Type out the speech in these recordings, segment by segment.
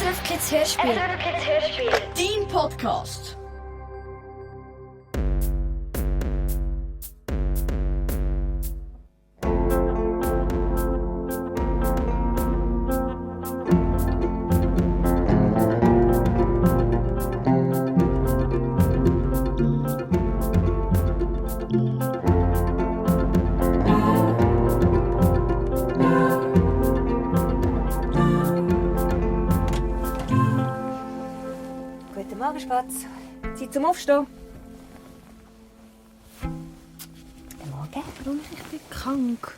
SRF Kids Hörspiel. SRF Kids Hörspiel. Dein Podcast. Guten Morgen, Spatz. Zeit zum Aufstehen. Guten Morgen. Warum? Ich bin krank.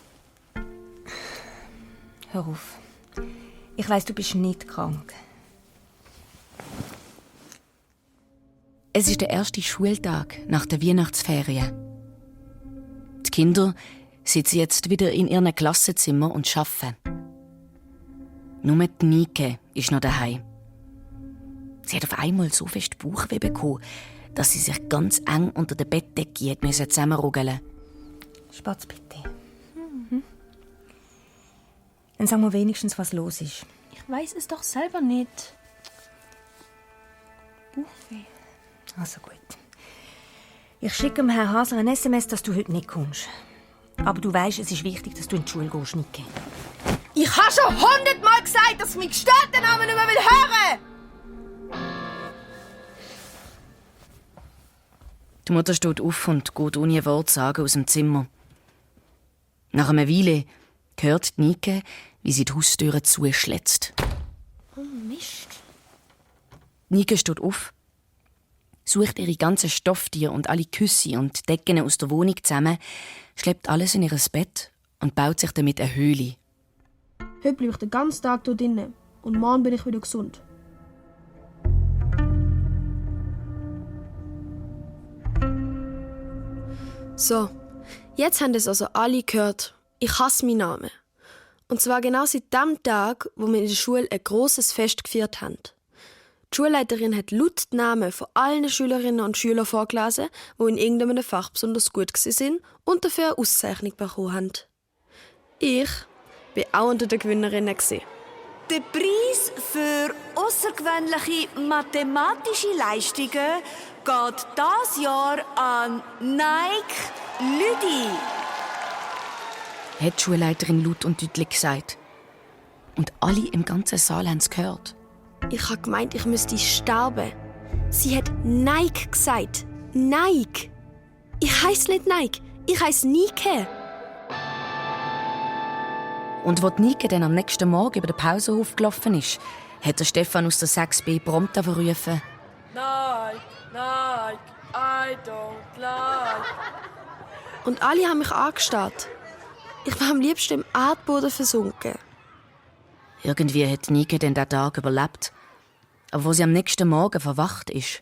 Hör auf. Ich weiss, du bist nicht krank. Es ist der erste Schultag nach der Weihnachtsferien. Die Kinder sitzen jetzt wieder in ihren Klassenzimmern und arbeiten. Nur die Nike ist noch daheim. Sie hat auf einmal so fest Bauchweh bekommen, dass sie sich ganz eng unter der Bettdecke zusammenruggeln musste. Spatz, bitte. Dann sag mir wenigstens, was los ist. Ich weiß es doch selber nicht. Bauchweh. Also gut. Ich schicke dem Herrn Hasler ein SMS, dass du heute nicht kommst. Aber du weißt, es ist wichtig, dass du in die Schule gehst, Nike. Ich habe schon 100-mal gesagt, dass ich meinen gestellten Namen nicht mehr hören will. Die Mutter steht auf und geht ohne ein Wort sagen aus dem Zimmer. Nach einer Weile hört die Nike, wie sie die Haustüre zuschlätzt. Oh Mist. Nike steht auf, sucht ihre ganzen Stofftiere und alle Küsse und Decken aus der Wohnung zusammen, schleppt alles in ihr Bett und baut sich damit eine Höhle. Heute bleibe ich den ganzen Tag hier drinnen und morgen bin ich wieder gesund. So, jetzt haben es also alle gehört. Ich hasse meinen Namen. Und zwar genau seit dem Tag, wo wir in der Schule ein grosses Fest gefeiert haben. Die Schulleiterin hat laut die Namen von allen Schülerinnen und Schülern vorgelesen, die in irgendeinem Fach besonders gut waren und dafür eine Auszeichnung bekommen haben. Ich war auch unter den Gewinnerinnen. Der Preis für außergewöhnliche mathematische Leistungen geht dieses Jahr an Nike Lüdi. Hat die Schulleiterin laut und deutlich gesagt. Und alle im ganzen Saal haben es gehört. Ich habe gemeint, ich müsste sterben. Sie hat Nike gesagt. Nike. Ich heisse nicht Nike. Ich heisse Nike. Und als Nike dann am nächsten Morgen über den Pausenhof gelaufen ist, hat der Stefan aus der 6b prompt rufen: Nike, Nike, I don't like. Und alle haben mich angestarrt. Ich war am liebsten im Erdboden versunken. Irgendwie hat Nike den Tag überlebt. Aber als sie am nächsten Morgen verwacht ist,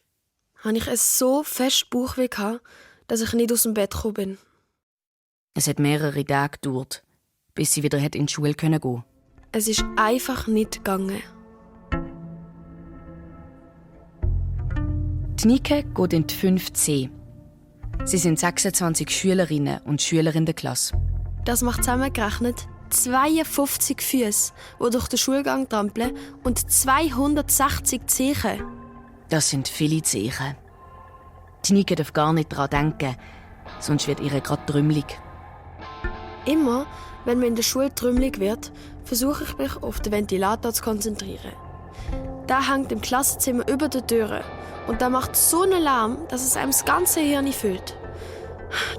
Hatte ich so fest Bauchweh, dass ich nicht aus dem Bett gekommen bin. es hat mehrere Tage gedauert, bis sie wieder in die Schule gehen konnte. Es ist einfach nicht gegangen. Die Nike geht in die 5C. Sie sind 26 Schülerinnen und Schüler in der Klasse. Das macht zusammengerechnet 52 Füße, die durch den Schulgang trampeln, und 260 Zehen. Das sind viele Zeichen. Die Nike darf gar nicht daran denken, sonst wird ihr gerade trümmelig. Immer, wenn mir in der Schule trümmelig wird, versuche ich mich auf den Ventilator zu konzentrieren. Der hängt im Klassenzimmer über der Tür und der macht so einen Lärm, dass es einem das ganze Hirn füllt.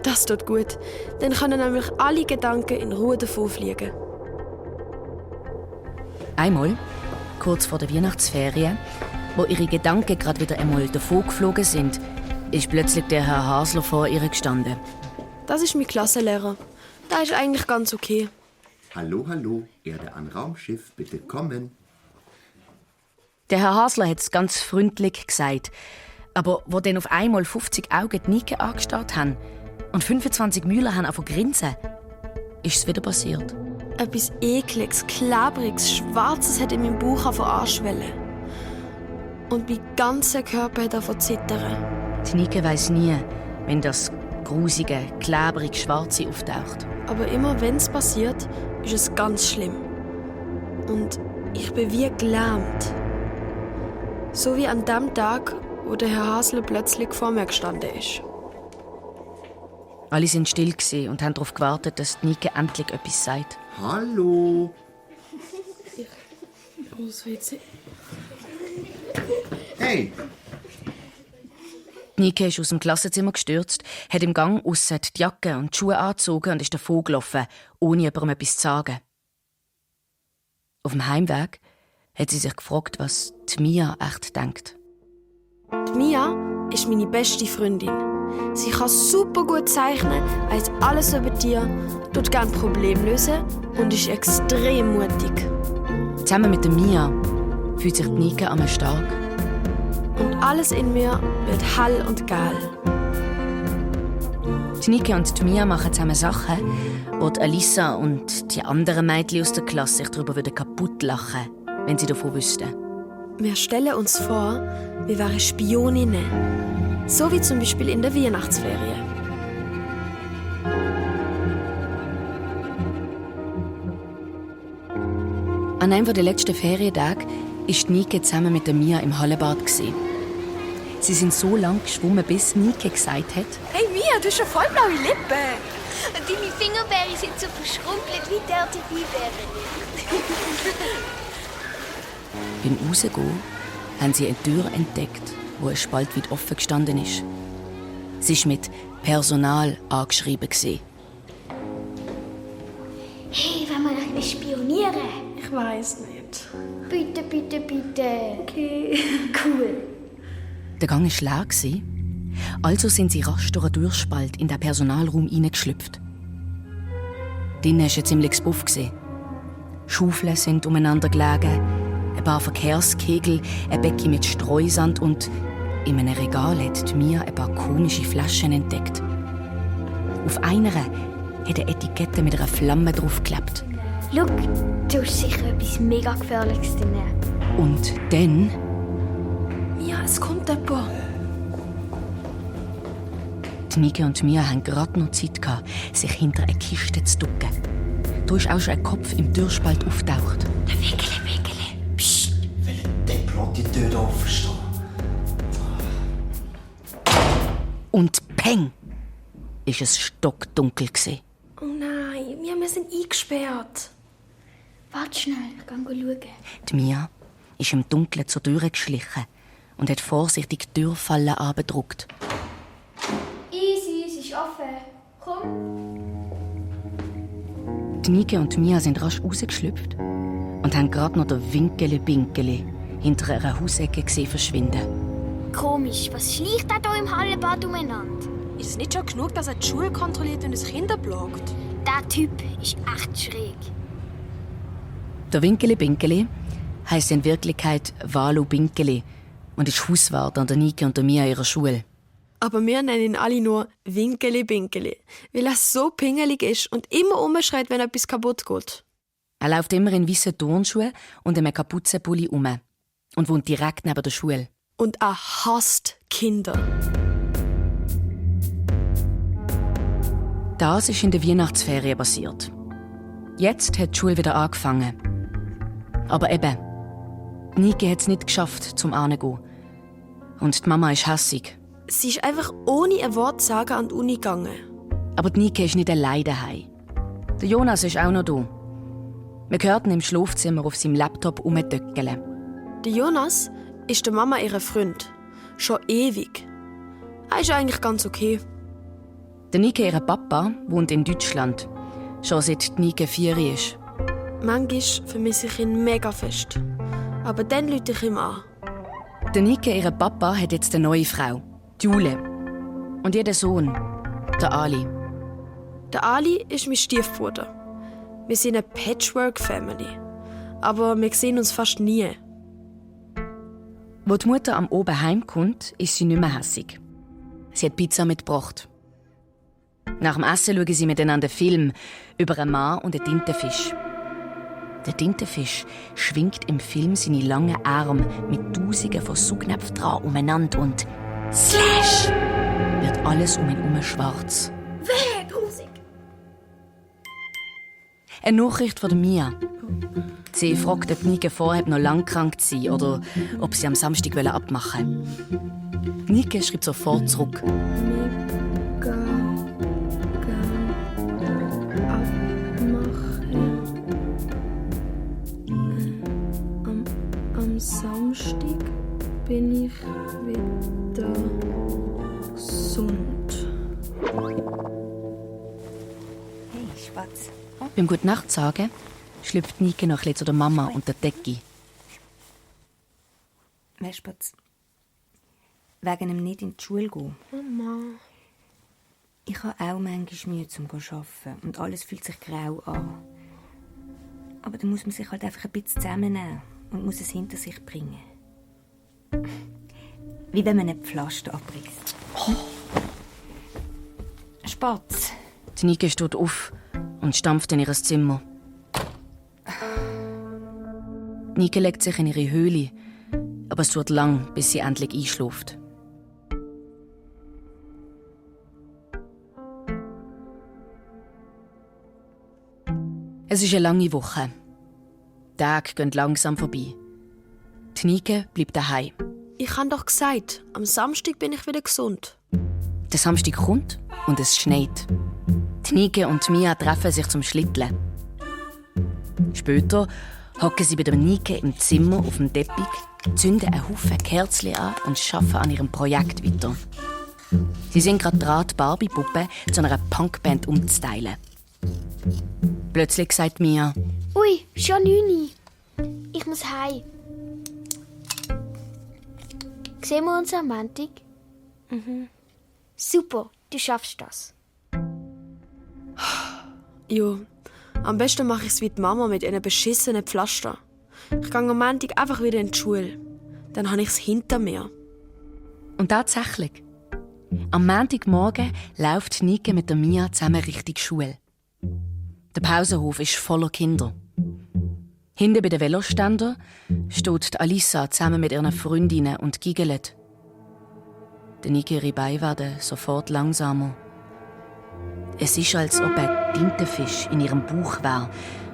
Das tut gut, dann können nämlich alle Gedanken in Ruhe davonfliegen. Einmal, kurz vor der Weihnachtsferien, wo ihre Gedanken gerade wieder einmal davongeflogen sind, ist plötzlich der Herr Hasler vor ihr gestanden. Das ist mein Klassenlehrer. Der ist eigentlich ganz okay. Hallo, hallo, Erde an Raumschiff, bitte kommen. Der Herr Hasler hat es ganz freundlich gesagt. Aber wo dann auf einmal 50 Augen die Nike angestarrt haben und 25 Müller haben angefangen zu grinsen, ist es wieder passiert. Etwas Ekliges, Klebriges, Schwarzes hat in meinem Bauch anschwellen. Und mein ganzer Körper hat angefangen zu zittern. Die Nike weiss nie, wenn das grusige, klebrige Schwarze auftaucht. Aber immer wenn es passiert, ist es ganz schlimm. Und ich bin wie gelähmt. So wie an dem Tag, wo der Herr Hasler plötzlich vor mir gestanden ist. Alle sind still und haben darauf gewartet, dass Nike endlich etwas sagt. Hallo. Hey, Nike ist aus dem Klassenzimmer gestürzt, hat im Gang aussen die Jacke und die Schuhe angezogen und ist davon gelaufen, ohne jemandem etwas zu sagen. Auf dem Heimweg hat sie sich gefragt, was die Mia echt denkt. Die Mia ist meine beste Freundin. Sie kann super gut zeichnen, weiss alles über Tiere, tut gerne Probleme lösen und ist extrem mutig. Zusammen mit der Mia fühlt sich Nike einmal stark. Und alles in mir wird hell und geil. Die Nike und die Mia machen zusammen Sachen, wo die Alissa und die anderen Mädchen aus der Klasse sich darüber kaputt lachen würden, wenn sie davon wüssten. Wir stellen uns vor, wir wären Spioninnen. So wie zum Beispiel in der Weihnachtsferien. An einem der letzten Ferientage war Nike zusammen mit der Mia im Hallenbad. Sie sind so lange geschwommen, bis Nike gesagt hat: Hey Mia, du hast eine voll blaue Lippe. Und deine Fingerbeere sind so verschrumpelt wie dort die Beeren. Beim Rausgehen haben sie eine Tür entdeckt, wo ein Spalt weit offen gestanden ist. Sie war mit Personal angeschrieben. Hey, wollen wir ein bisschen spionieren? Ich weiss nicht. Bitte, bitte, bitte. Okay. Cool. Der Gang war leer. Also sind sie rasch durch einen Türspalt in den Personalraum hineingeschlüpft. Drinnen war ein ziemliches Buff. Schaufeln sind umeinander gelegen, ein paar Verkehrskegel, ein Becken mit Streusand und in einem Regal hat Mia ein paar komische Flaschen entdeckt. Auf einer hat eine Etikette mit einer Flamme draufgeklebt. Schau, du hast sicher etwas mega Gefährliches drin. Und dann... Mia, es kommt jemand. Die Nike und Mia hatten gerade noch Zeit, sich hinter eine Kiste zu ducken. Da ist auch schon ein Kopf im Türspalt auftaucht. Der Winkele. Psst. Der Plot die Tür offen stehen. Und peng! Ist es stockdunkel. Oh nein, wir sind eingesperrt. Warte schnell, ich kann schauen. Die Mia ist im Dunkeln zur Tür geschlichen und hat vorsichtig die Türfalle abgedruckt. Easy, es ist offen. Komm. Die Nike und Mia sind rasch rausgeschlüpft und haben gerade noch den Winkele-Binkele hinter einer Hausecke gesehen verschwinden. Komisch, was schleicht da hier im Hallenbad umeinander? Ist es nicht schon genug, dass er die Schule kontrolliert und das Kinder blockt? Der Typ ist echt schräg. Der Winkele-Binkele heisst in Wirklichkeit Valo Binkele und ist Hauswart an der Nike und der Mia ihrer Schule. Aber wir nennen ihn alle nur Winkele-Binkele, weil er so pingelig ist und immer rumschreit, wenn etwas kaputt geht. Er läuft immer in weißen Turnschuhen und einem Kapuzenpulli um und wohnt direkt neben der Schule. Und er hasst Kinder. Das ist in der Weihnachtsferien passiert. Jetzt hat die Schule wieder angefangen. Aber eben, Nike hat es nicht geschafft, zum Anzugehen. Und die Mama ist hässig. Sie ist einfach ohne ein Wort zu sagen an die Uni gegangen. Aber die Nike ist nicht allein daheim. Der Jonas ist auch noch da. Wir hörten im Schlafzimmer auf seinem Laptop rumdöckeln. Der Jonas ist der Mama ihr Freund. Schon ewig. Er ist eigentlich ganz okay. Der Nike, ihr Papa, wohnt in Deutschland. Schon seit die Nike 4 ist. Manchmal vermisse ich ihn mega fest. Aber dann rufe ich ihm an. Der Nike, ihr Papa, hat jetzt eine neue Frau, die Jule. Und ihr Sohn, der Ali. Der Ali ist mein Stiefbruder. Wir sind eine Patchwork-Family. Aber wir sehen uns fast nie. Wo die Mutter am Oben heimkommt, ist sie nicht mehr hässig. Sie hat Pizza mitgebracht. Nach dem Essen schauen sie miteinander einen Film über einen Mann und einen Tintenfisch. Der Tintenfisch schwingt im Film seine langen Arme mit Tausenden von Saugnäpfen dran umeinander und slash wird alles um ihn herum schwarz. Grusig. Eine Nachricht von der Mia. Sie fragt, ob Nike vorhat, noch lang krank zu sein oder ob sie am Samstag abmachen wollen. Nike schreibt sofort zurück. Mega gern abmachen. Am Samstag bin ich wieder gesund. Hey, Spatz. Beim Gute-Nacht sagen schlüpft Nike noch ein bisschen zu der Mama unter die Decke. Weißt du, Spatz, wegen dem nicht in die Schule gehen. Mama. Ich habe auch manchmal Mühe zum Arbeiten und alles fühlt sich grau an. Aber dann muss man sich halt einfach ein bisschen zusammennehmen und muss es hinter sich bringen. Wie wenn man ein Pflaster abreißt. Spatz. Die Nike steht auf und stampft in ihr Zimmer. Nike legt sich in ihre Höhle, aber es dauert lang, bis sie endlich einschläft. Es ist eine lange Woche. Die Tage gehen langsam vorbei. Die Nike bleibt daheim. Ich habe doch gesagt, am Samstag bin ich wieder gesund. Der Samstag kommt und es schneit. Die Nike und Mia treffen sich zum Schlitteln. Später hocken sie bei der Nike im Zimmer auf dem Teppich, zünden einen Haufen Kerzen an und arbeiten an ihrem Projekt weiter. Sie sind gerade dran, die Barbie-Puppe zu einer Punkband umzuteilen. Plötzlich sagt Mia: Ui, schon 9 Uhr. Ich muss heim. Sehen wir uns am Montag? Super, du schaffst das. Jo, am besten mache ich es wie die Mama mit einem beschissenen Pflaster. Ich gehe am Montag einfach wieder in die Schule. Dann habe ich es hinter mir. Und tatsächlich. Am Montagmorgen läuft Nike mit der Mia zusammen Richtung Schule. Der Pausenhof ist voller Kinder. Hinten bei den Veloständern steht die Alissa zusammen mit ihren Freundinnen und giggelt. Der Nike ihre Beine werden sofort langsamer. Es ist, als ob ein Tintenfisch in ihrem Bauch wäre,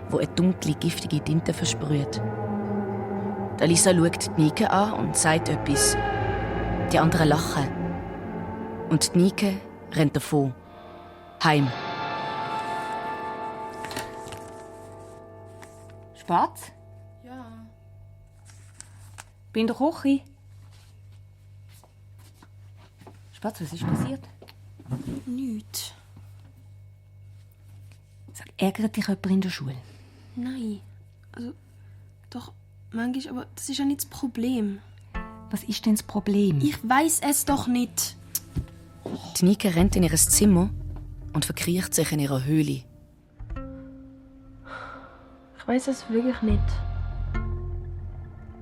wo eine dunkle, giftige Tinte versprüht. Die Alissa schaut die Nike an und sagt etwas. Die anderen lachen. Und die Nike rennt davon. Heim. Spatz? Ja. Bin in der Küche. Spatz, was ist passiert? Nichts. Sag, ärgert dich jemand in der Schule? Nein. Also, doch, manchmal, aber das ist ja nicht das Problem. Was ist denn das Problem? Ich weiß es doch nicht. Die Nike rennt in ihr Zimmer und verkriecht sich in ihrer Höhle. Ich weiß es wirklich nicht.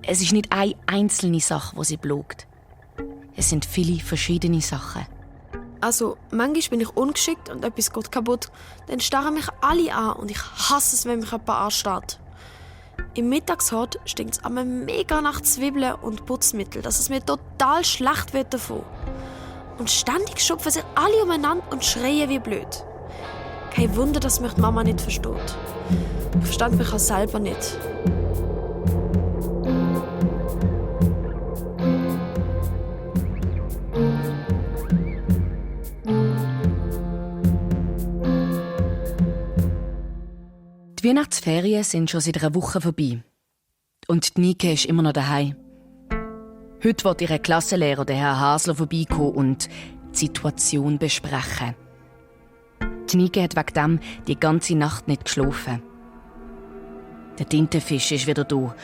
Es ist nicht eine einzelne Sache, die sie plagt. Es sind viele verschiedene Sachen. Also, manchmal bin ich ungeschickt und etwas geht kaputt. Dann starren mich alle an und ich hasse es, wenn mich jemand anstarrt. Im Mittagshort stinkt es einmal mega nach Zwiebeln und Putzmittel, dass es mir total schlecht wird davon. Und ständig schupfen sich alle umeinander und schreien wie blöd. Kein Wunder, dass mich die Mama nicht versteht. Ich verstand mich auch selber nicht. Die Weihnachtsferien sind schon seit einer Woche vorbei. Und die Nike ist immer noch daheim. Heute wird ihr Klassenlehrer, der Herr Hasler, vorbeikommen und die Situation besprechen. Die Nike hat wegen dem die ganze Nacht nicht geschlafen. Der Tintenfisch ist wieder da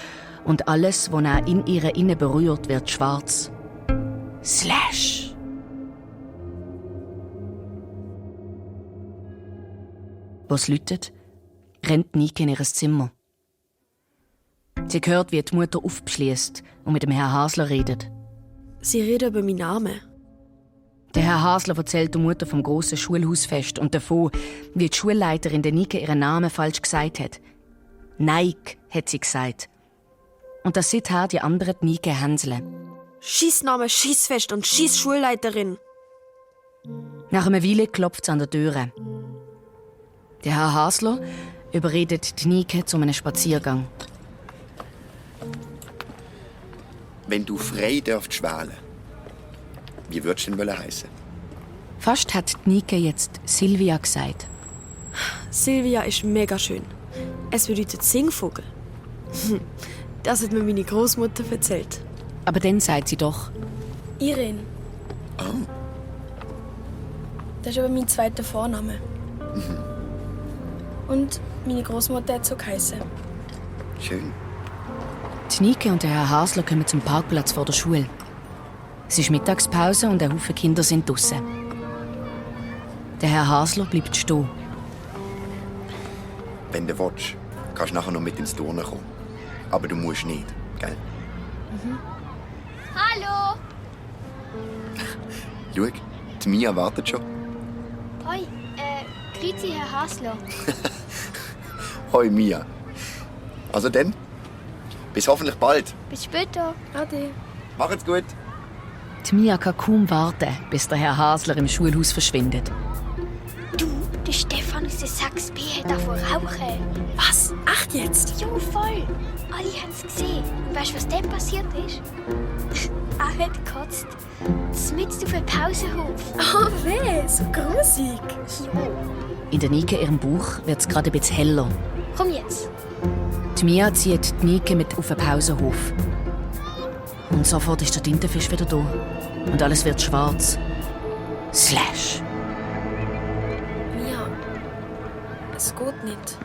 und alles, was er in ihr innen berührt, wird schwarz. Slash! Was läutet, rennt Nike in ihr Zimmer. Sie hört, wie die Mutter aufschließt und mit dem Herrn Hasler redet. Sie redet über meinen Namen. Der Herr Hasler erzählt der Mutter vom grossen Schulhausfest und davon, wie die Schulleiterin der Nike ihren Namen falsch gesagt hat. Nike, hat sie gesagt. Und dass seither die anderen die Nike hänseln. Schießname, Schießfest und Schießschulleiterin. Nach einer Weile klopft es an der Tür. Der Herr Hasler, überredet die Nike zu einem Spaziergang. Wenn du frei dürftest wählen, wie würdest du denn heißen? Fast hat die Nike jetzt Silvia gesagt. Silvia ist mega schön. Es bedeutet Singvogel. Das hat mir meine Großmutter erzählt. Aber dann sagt sie doch: Irene. Oh. Das ist aber mein zweiter Vorname. Und meine Großmutter hat so geheißen. Schön. Die Nike und der Herr Hasler kommen zum Parkplatz vor der Schule. Es ist Mittagspause und ein Haufen Kinder sind draussen. Der Herr Hasler bleibt stehen. Wenn du willst, kannst du nachher noch mit ins Turnen kommen. Aber du musst nicht, gell? Hallo! Schau, die Mia wartet schon. Hoi, grüezi, Herr Hasler. Hoi Mia. Also dann, bis hoffentlich bald. Bis später. Ade. Macht's gut. Die Mia kann kaum warten, bis der Herr Hasler im Schulhaus verschwindet. Du, der Stefan aus der 6b hat davon rauchen. Was? Echt jetzt? Ja, voll. Alle haben es gesehen. Und weißt du, was dann passiert ist? Er hat gekotzt. Mitten auf dem Pausenhof. Oh, weh, so grusig. Ja. In der Nike ihrem Bauch wird es gerade ein bisschen heller. Komm jetzt. Die Mia zieht die Nike mit auf den Pausenhof. Und sofort ist der Tintenfisch wieder da. Und alles wird schwarz. Slash. Mia, es geht nicht.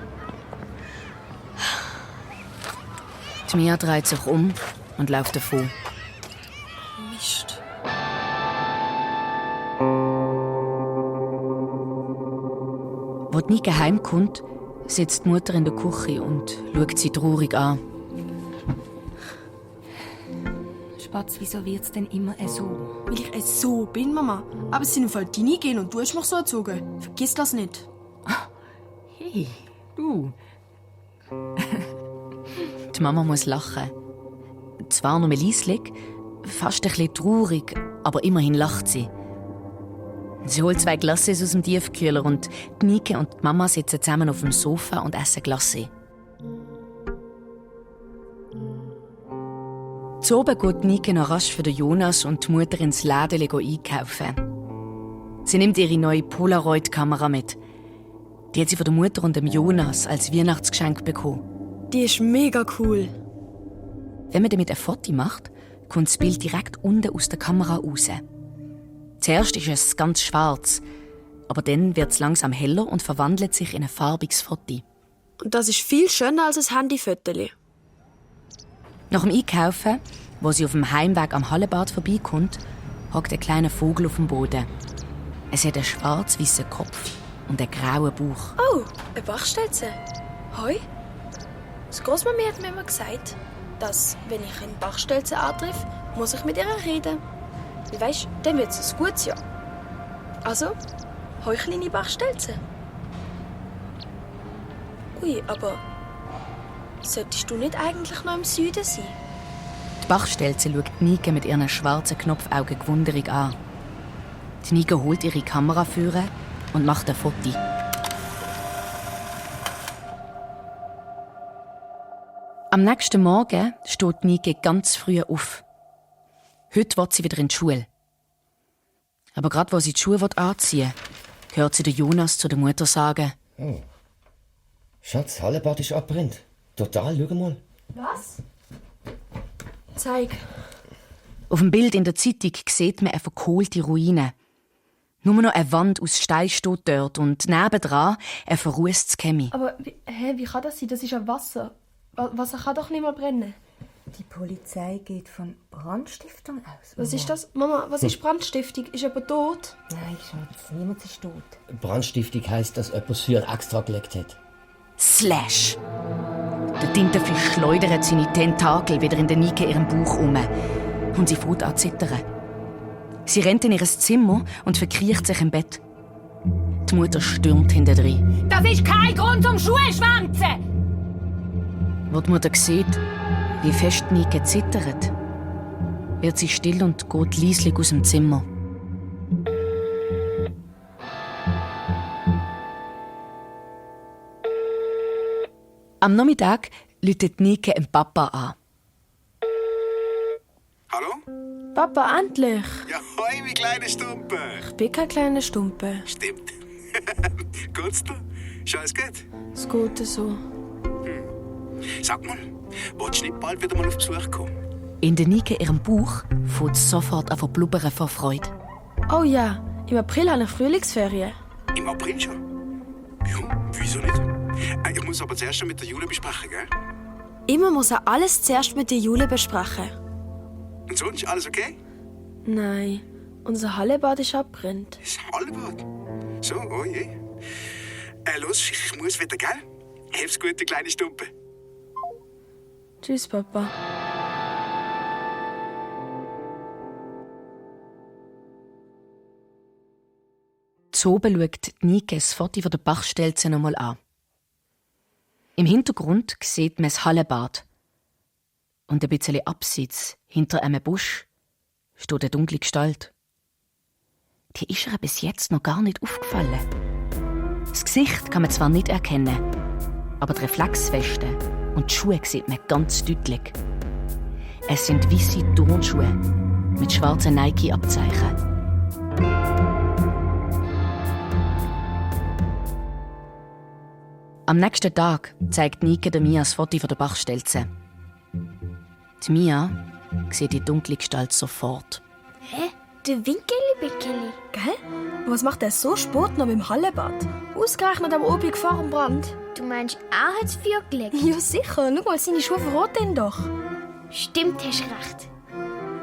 Die Mia dreht sich um und läuft davon. Mist. Wo die Nike heimkommt, sitzt die Mutter in der Küche und schaut sie traurig an. Spatz, wieso wird's denn immer so? Weil ich so bin, Mama. Aber es sind im Fall deine Gene und du hast mich so erzogen. Vergiss das nicht. Hey, du. Die Mama muss lachen. Zwar nur leislich, fast ein bisschen traurig, aber immerhin lacht sie. Sie holt 2 Glaces aus dem Tiefkühler und die Nike und die Mama sitzen zusammen auf dem Sofa und essen Glace. Zu oben geht Nike noch rasch für den Jonas und die Mutter ins Läden einkaufen. Sie nimmt ihre neue Polaroid-Kamera mit. Die hat sie von der Mutter und dem Jonas als Weihnachtsgeschenk bekommen. Die ist mega cool. Wenn man damit ein Foto macht, kommt das Bild direkt unten aus der Kamera raus. Zuerst ist es ganz schwarz, aber dann wird es langsam heller und verwandelt sich in ein farbiges Foto. Und das ist viel schöner als ein Handyfoto. Nach dem Einkaufen, wo sie auf dem Heimweg am Hallenbad vorbeikommt, hockt ein kleiner Vogel auf dem Boden. Es hat einen schwarz-weißen Kopf und einen grauen Bauch. Oh, eine Bachstelze. Hoi. Das Großmami hat mir immer gesagt, dass, wenn ich eine Bachstelze antreffe, muss ich mit ihr reden. Weil weisst, dann wird es ein gutes Jahr. Also, hoi kleine Bachstelze. Ui, aber solltest du nicht eigentlich noch im Süden sein? Die Bachstelze schaut Nike mit ihren schwarzen Knopfaugen gewunderig an. Die Nike holt ihre Kamera vor und macht ein Foto. Am nächsten Morgen steht Nike ganz früh auf. Heute will sie wieder in die Schule. Aber gerade wo sie die Schuhe anziehen will, hört sie den Jonas zu der Mutter sagen: Oh. Schatz, Hallenbad ist abbrennt. Total, schau mal. Was? Zeig. Auf dem Bild in der Zeitung sieht man eine verkohlte Ruine. Nur noch eine Wand aus Stein steht dort und nebendran ein verrußtes Chemie. Aber wie kann das sein? Das ist ja Wasser. Wasser kann doch nicht mehr brennen. Die Polizei geht von Brandstiftung aus. Was ist das? Mama, was ist Brandstiftung? Ist jemand tot? Nein, Schatz, niemand ist tot. Brandstiftung heisst, dass jemand das Feuer extra gelegt hat. Slash! Der Tintenfisch schleudert seine Tentakel wieder in der Nike ihrem Bauch um. Und sie fängt an zu zittern. Sie rennt in ihr Zimmer und verkriecht sich im Bett. Die Mutter stürmt hinterdrein. Das ist kein Grund zum Schuhschwanzen! Wo die Mutter sieht, wie fest Nike zittert, wird sie still und geht leislich aus dem Zimmer. Am Nachmittag läutet Nike den Papa an. Hallo? Papa, endlich. Ja, hoi, wie kleine Stumpe. Ich bin keine kleine Stumpe. Stimmt. Geht's dir? Ist alles gut? Das Gute so. Sag mal, willst du nicht bald wieder mal auf Besuch kommen? In der Nike ihrem Bauch fängt es sofort an zu blubbern vor Freude. Oh ja, im April habe ich Frühlingsferien. Im April schon? Ja, wieso nicht? Ich muss aber zuerst mit der Jule besprechen, gell? Immer muss er alles zuerst mit der Jule besprechen. Und sonst, alles okay? Nein, unser Hallebad ist abbrennt. Das Hallebad? So, oh je. Los, ich muss wieder, gell? Hilf's gut, die kleine Stumpe. Tschüss, Papa. Zu oben schaut Nike das Foto von der Bachstelze noch mal an. Im Hintergrund sieht man das Hallebad. Und ein bisschen abseits, hinter einem Busch, steht eine dunkle Gestalt. Die ist ihr bis jetzt noch gar nicht aufgefallen. Das Gesicht kann man zwar nicht erkennen, aber die Reflexweste und die Schuhe sieht man ganz deutlich. Es sind weisse Turnschuhe mit schwarzen Nike-Abzeichen. Am nächsten Tag zeigt Nike der Mia das Foto von der Bachstelze. Die Mia sieht die dunkle Gestalt sofort. Hä? Der Winkeli-Binkeli? Gell? Was macht er so spät noch im Hallebad? Ausgerechnet am Obig vor dem Brand. Du meinst, er hat das Feuer gelegt? Ja, sicher. Schau mal, seine Schuhe verroten ihn doch. Stimmt, hast recht.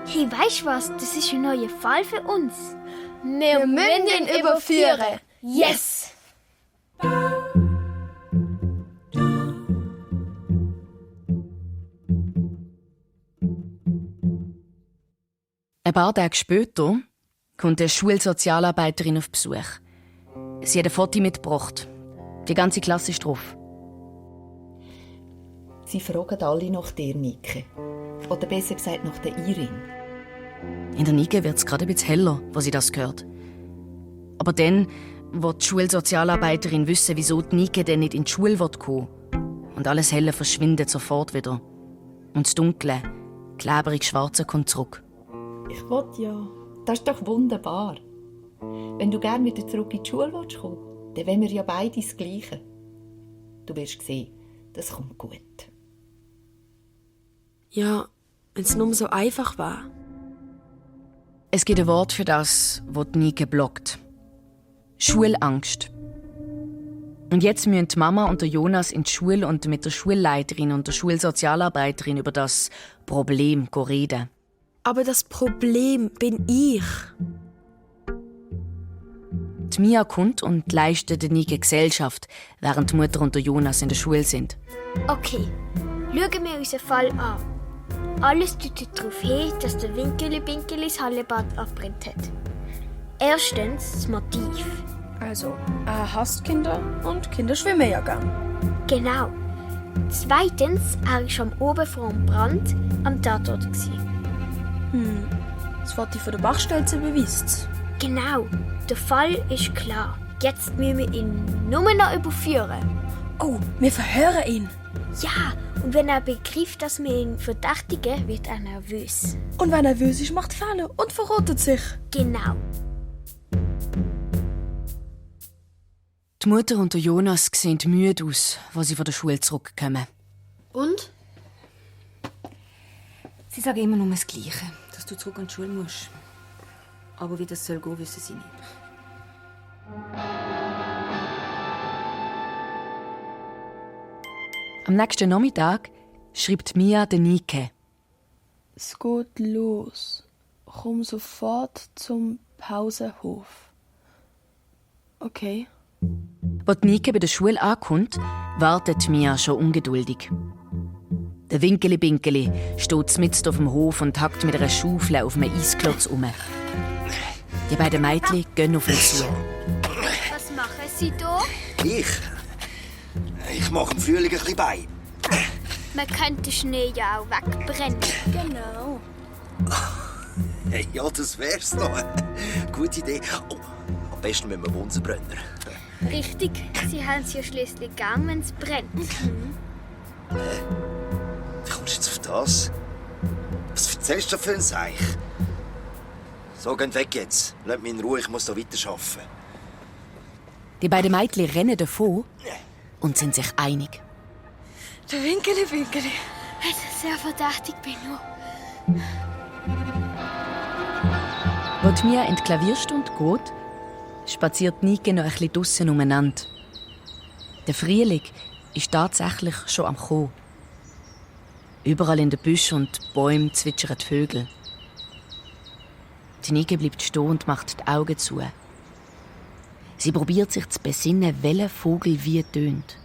Hey, weißt du was? Das ist ein neuer Fall für uns. Wir müssen ihn überführen. Yes! Ein paar Tage später kommt eine Schulsozialarbeiterin auf Besuch. Sie hat ein Foto mitgebracht. Die ganze Klasse ist drauf. Sie fragen alle nach dir, Nike. Oder besser gesagt nach der Irin. In der Nike wird es gerade ein bisschen heller, wo sie das hört. Aber dann wird die Schulsozialarbeiterin wissen, wieso die Nike denn nicht in die Schule kommen will. Und alles Helle verschwindet sofort wieder. Und das Dunkle, kleberig Schwarze kommt zurück. Ich will ja. Das ist doch wunderbar. Wenn du gerne wieder zurück in die Schule kommen willst, dann wollen wir ja beide das Gleiche. Du wirst sehen, das kommt gut. Ja, wenn es nur so einfach war. Es gibt ein Wort für das, was die Nike blockt. Schulangst. Und jetzt müssen die Mama und der Jonas in die Schule und mit der Schulleiterin und der Schulsozialarbeiterin über das Problem reden. Aber das Problem bin ich. Die Mia kommt und leistet der Nike Gesellschaft, während die Mutter und der Jonas in der Schule sind. Okay, schauen wir unseren Fall an. Alles deutet darauf hin, dass der Winkeli-Binkeli das Hallebad abbrennt hat. Erstens das Motiv. Also, er hasst Kinder und Kinder schwimmen ja gern. Genau. Zweitens, er war am Oben vor dem Brand am Tatort. Das Foto von der Bachstelze beweist. Genau. Der Fall ist klar. Jetzt müssen wir ihn nur noch überführen. Oh, wir verhören ihn. Ja, und wenn er begreift, dass wir ihn verdächtigen, wird er nervös. Und wenn er nervös ist, macht Fehler und verrotet sich. Genau. Die Mutter und der Jonas sehen müde aus, als sie von der Schule zurückkommen. Und? Sie sagen immer nur das Gleiche, dass du zurück an die Schule musst. Aber wie das soll gehen, wissen sie nicht. Am nächsten Nachmittag schreibt Mia der Nike. Es geht los. Komm sofort zum Pausenhof. Okay. Als die Nike bei der Schule ankommt, wartet Mia schon ungeduldig. Der Winkeli-Binkeli steht mitten auf dem Hof und hackt mit einer Schaufel auf einem Eisklotz um. Die beiden Mädchen gehen auf ihn zu. Was machen Sie da? Ich mache im Frühling ein bisschen Bein. Man könnte den Schnee ja auch wegbrennen. Genau. Hey, ja, das wär's noch. Gute Idee. Oh, am besten mit einem Bunsenbrenner. Richtig. Sie haben es ja schließlich gern, wenn es brennt. Wie kommst du jetzt auf das? Was erzählst du für ein Seich? So, geh weg jetzt. Lass mich in Ruhe, ich muss hier weiterarbeiten. Die beiden Mädchen rennen davon und sind sich einig. Der Winkeli. Es ist sehr verdächtig, Benno. Wo die Mia in die Klavierstunde geht, spaziert Nike noch ein bisschen draussen umeinander. Der Frühling ist tatsächlich schon am Kommen. Überall in den Büschen und Bäumen zwitschern die Vögel. Die Nike bleibt stehen und macht die Augen zu. Sie probiert sich zu besinnen, welcher Vogel wie tönt.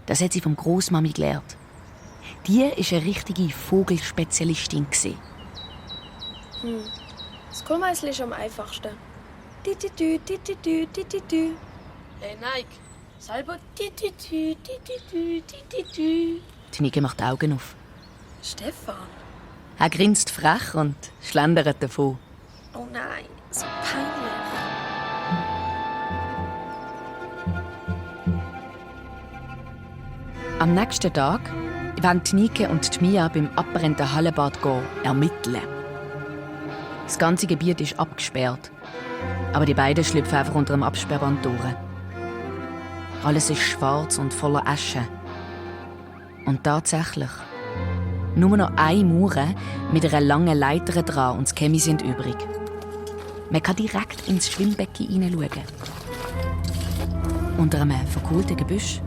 Das hat sie vom Großmami gelernt. Die war eine richtige Vogelspezialistin. Das Kohlmeisli ist am einfachsten. Tititü, tititü, tititü. Hey Nike, selber tititü, tititü, tititü. Die Nike macht die Augen auf. Stefan? Er grinst frech und schlendert davon. Oh nein, so peinlich. Am nächsten Tag wollen die Nike und die Mia beim abbrennenden Hallenbad ermitteln. Das ganze Gebiet ist abgesperrt. Aber die beiden schlüpfen einfach unter dem Absperrband durch. Alles ist schwarz und voller Asche. Und tatsächlich, nur noch eine Mauer mit einer langen Leiter dran und das Chemie sind übrig. Man kann direkt ins Schwimmbecken hineinschauen. Unter einem verkohlten Gebüsch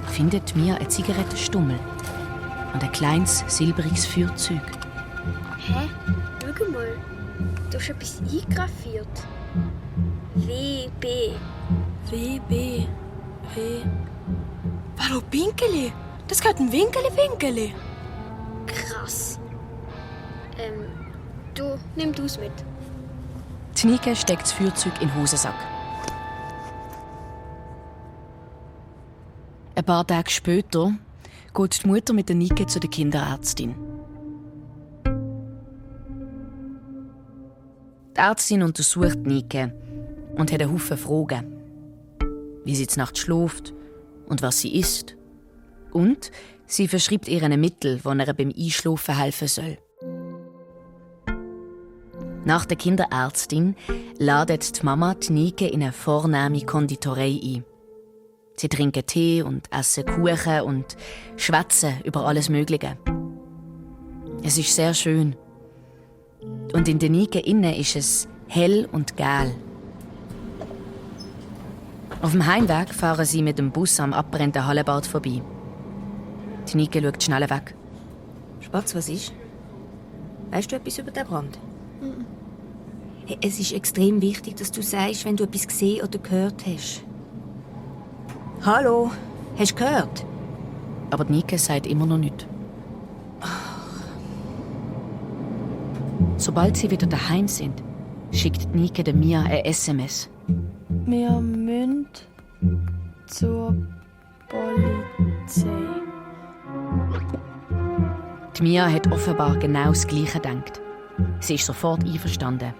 findet Mia einen Zigarettenstummel und ein kleines silbriges Feuerzeug. Hä? Schau mal. Du hast etwas eingraviert. WB. WB. Hallo, Winkeli. Das gehört ein Winkeli. Krass. Du, nimm du's mit. Die Nike steckt das Feuerzeug in den Hosensack. Ein paar Tage später geht die Mutter mit der Nike zu der Kinderärztin. Die Ärztin untersucht Nike und hat einen Haufen Fragen. Wie sie nachts schläft und was sie isst. Und sie verschreibt ihr ein Mittel, das ihr beim Einschlafen helfen soll. Nach der Kinderärztin ladet die Mama die Nike in eine vornehme Konditorei ein. Sie trinken Tee und essen Kuchen und schwätzen über alles Mögliche. Es ist sehr schön. Und in der Nike innen ist es hell und gel. Auf dem Heimweg fahren sie mit dem Bus am abbrennenden Hallenbad vorbei. Die Nike schaut schnell weg. Spatz, was ist? Weißt du etwas über den Brand? Hey, es ist extrem wichtig, dass du sagst, wenn du etwas gesehen oder gehört hast. Hallo, hast du gehört? Aber die Nike sagt immer noch nichts. Sobald sie wieder daheim sind, schickt Nike der Mia eine SMS. Wir müssen zur Polizei. Die Mia hat offenbar genau das Gleiche gedacht. Sie ist sofort einverstanden.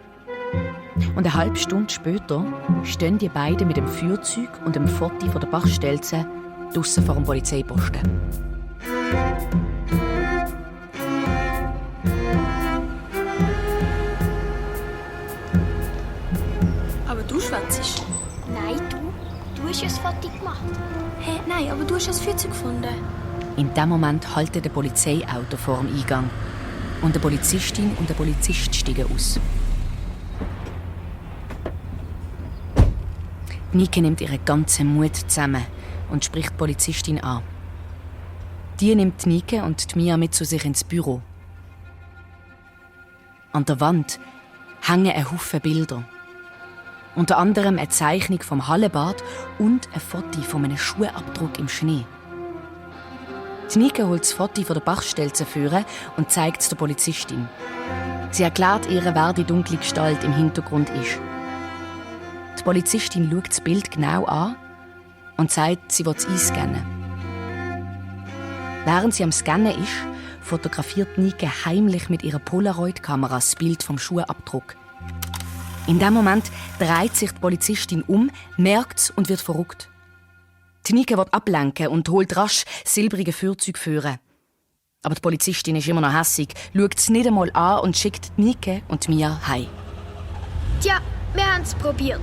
Und eine halbe Stunde später stehen die beiden mit dem Feuerzeug und dem Foto von der Bachstelze draussen vor dem Polizeiposten. Aber du schwätzest. Nein, du hast ein Foto gemacht. Hä, nein, aber du hast das Feuerzeug gefunden. In dem Moment halten ein Polizeiauto vor dem Eingang. Und eine Polizistin und ein Polizist steigen aus. Nike nimmt ihren ganzen Mut zusammen und spricht die Polizistin an. Die nimmt Nike und die Mia mit zu sich ins Büro. An der Wand hängen ein Haufen Bilder. Unter anderem eine Zeichnung vom Hallenbad und ein Foto von einem Schuhabdruck im Schnee. Die Nike holt das Foto von der Bachstelze vor und zeigt es der Polizistin. Sie erklärt ihr, wer die dunkle Gestalt im Hintergrund ist. Die Polizistin schaut das Bild genau an und sagt, sie will es einscannen. Während sie am Scannen ist, fotografiert Nike heimlich mit ihrer Polaroid-Kamera das Bild vom Schuhabdruck. In dem Moment dreht sich die Polizistin um, merkt es und wird verrückt. Die Nike will ablenken und holt rasch silbrige Feuerzeug führen. Aber die Polizistin ist immer noch hässig, schaut es nicht einmal an und schickt die Nike und Mia heim. Tja, wir haben es probiert.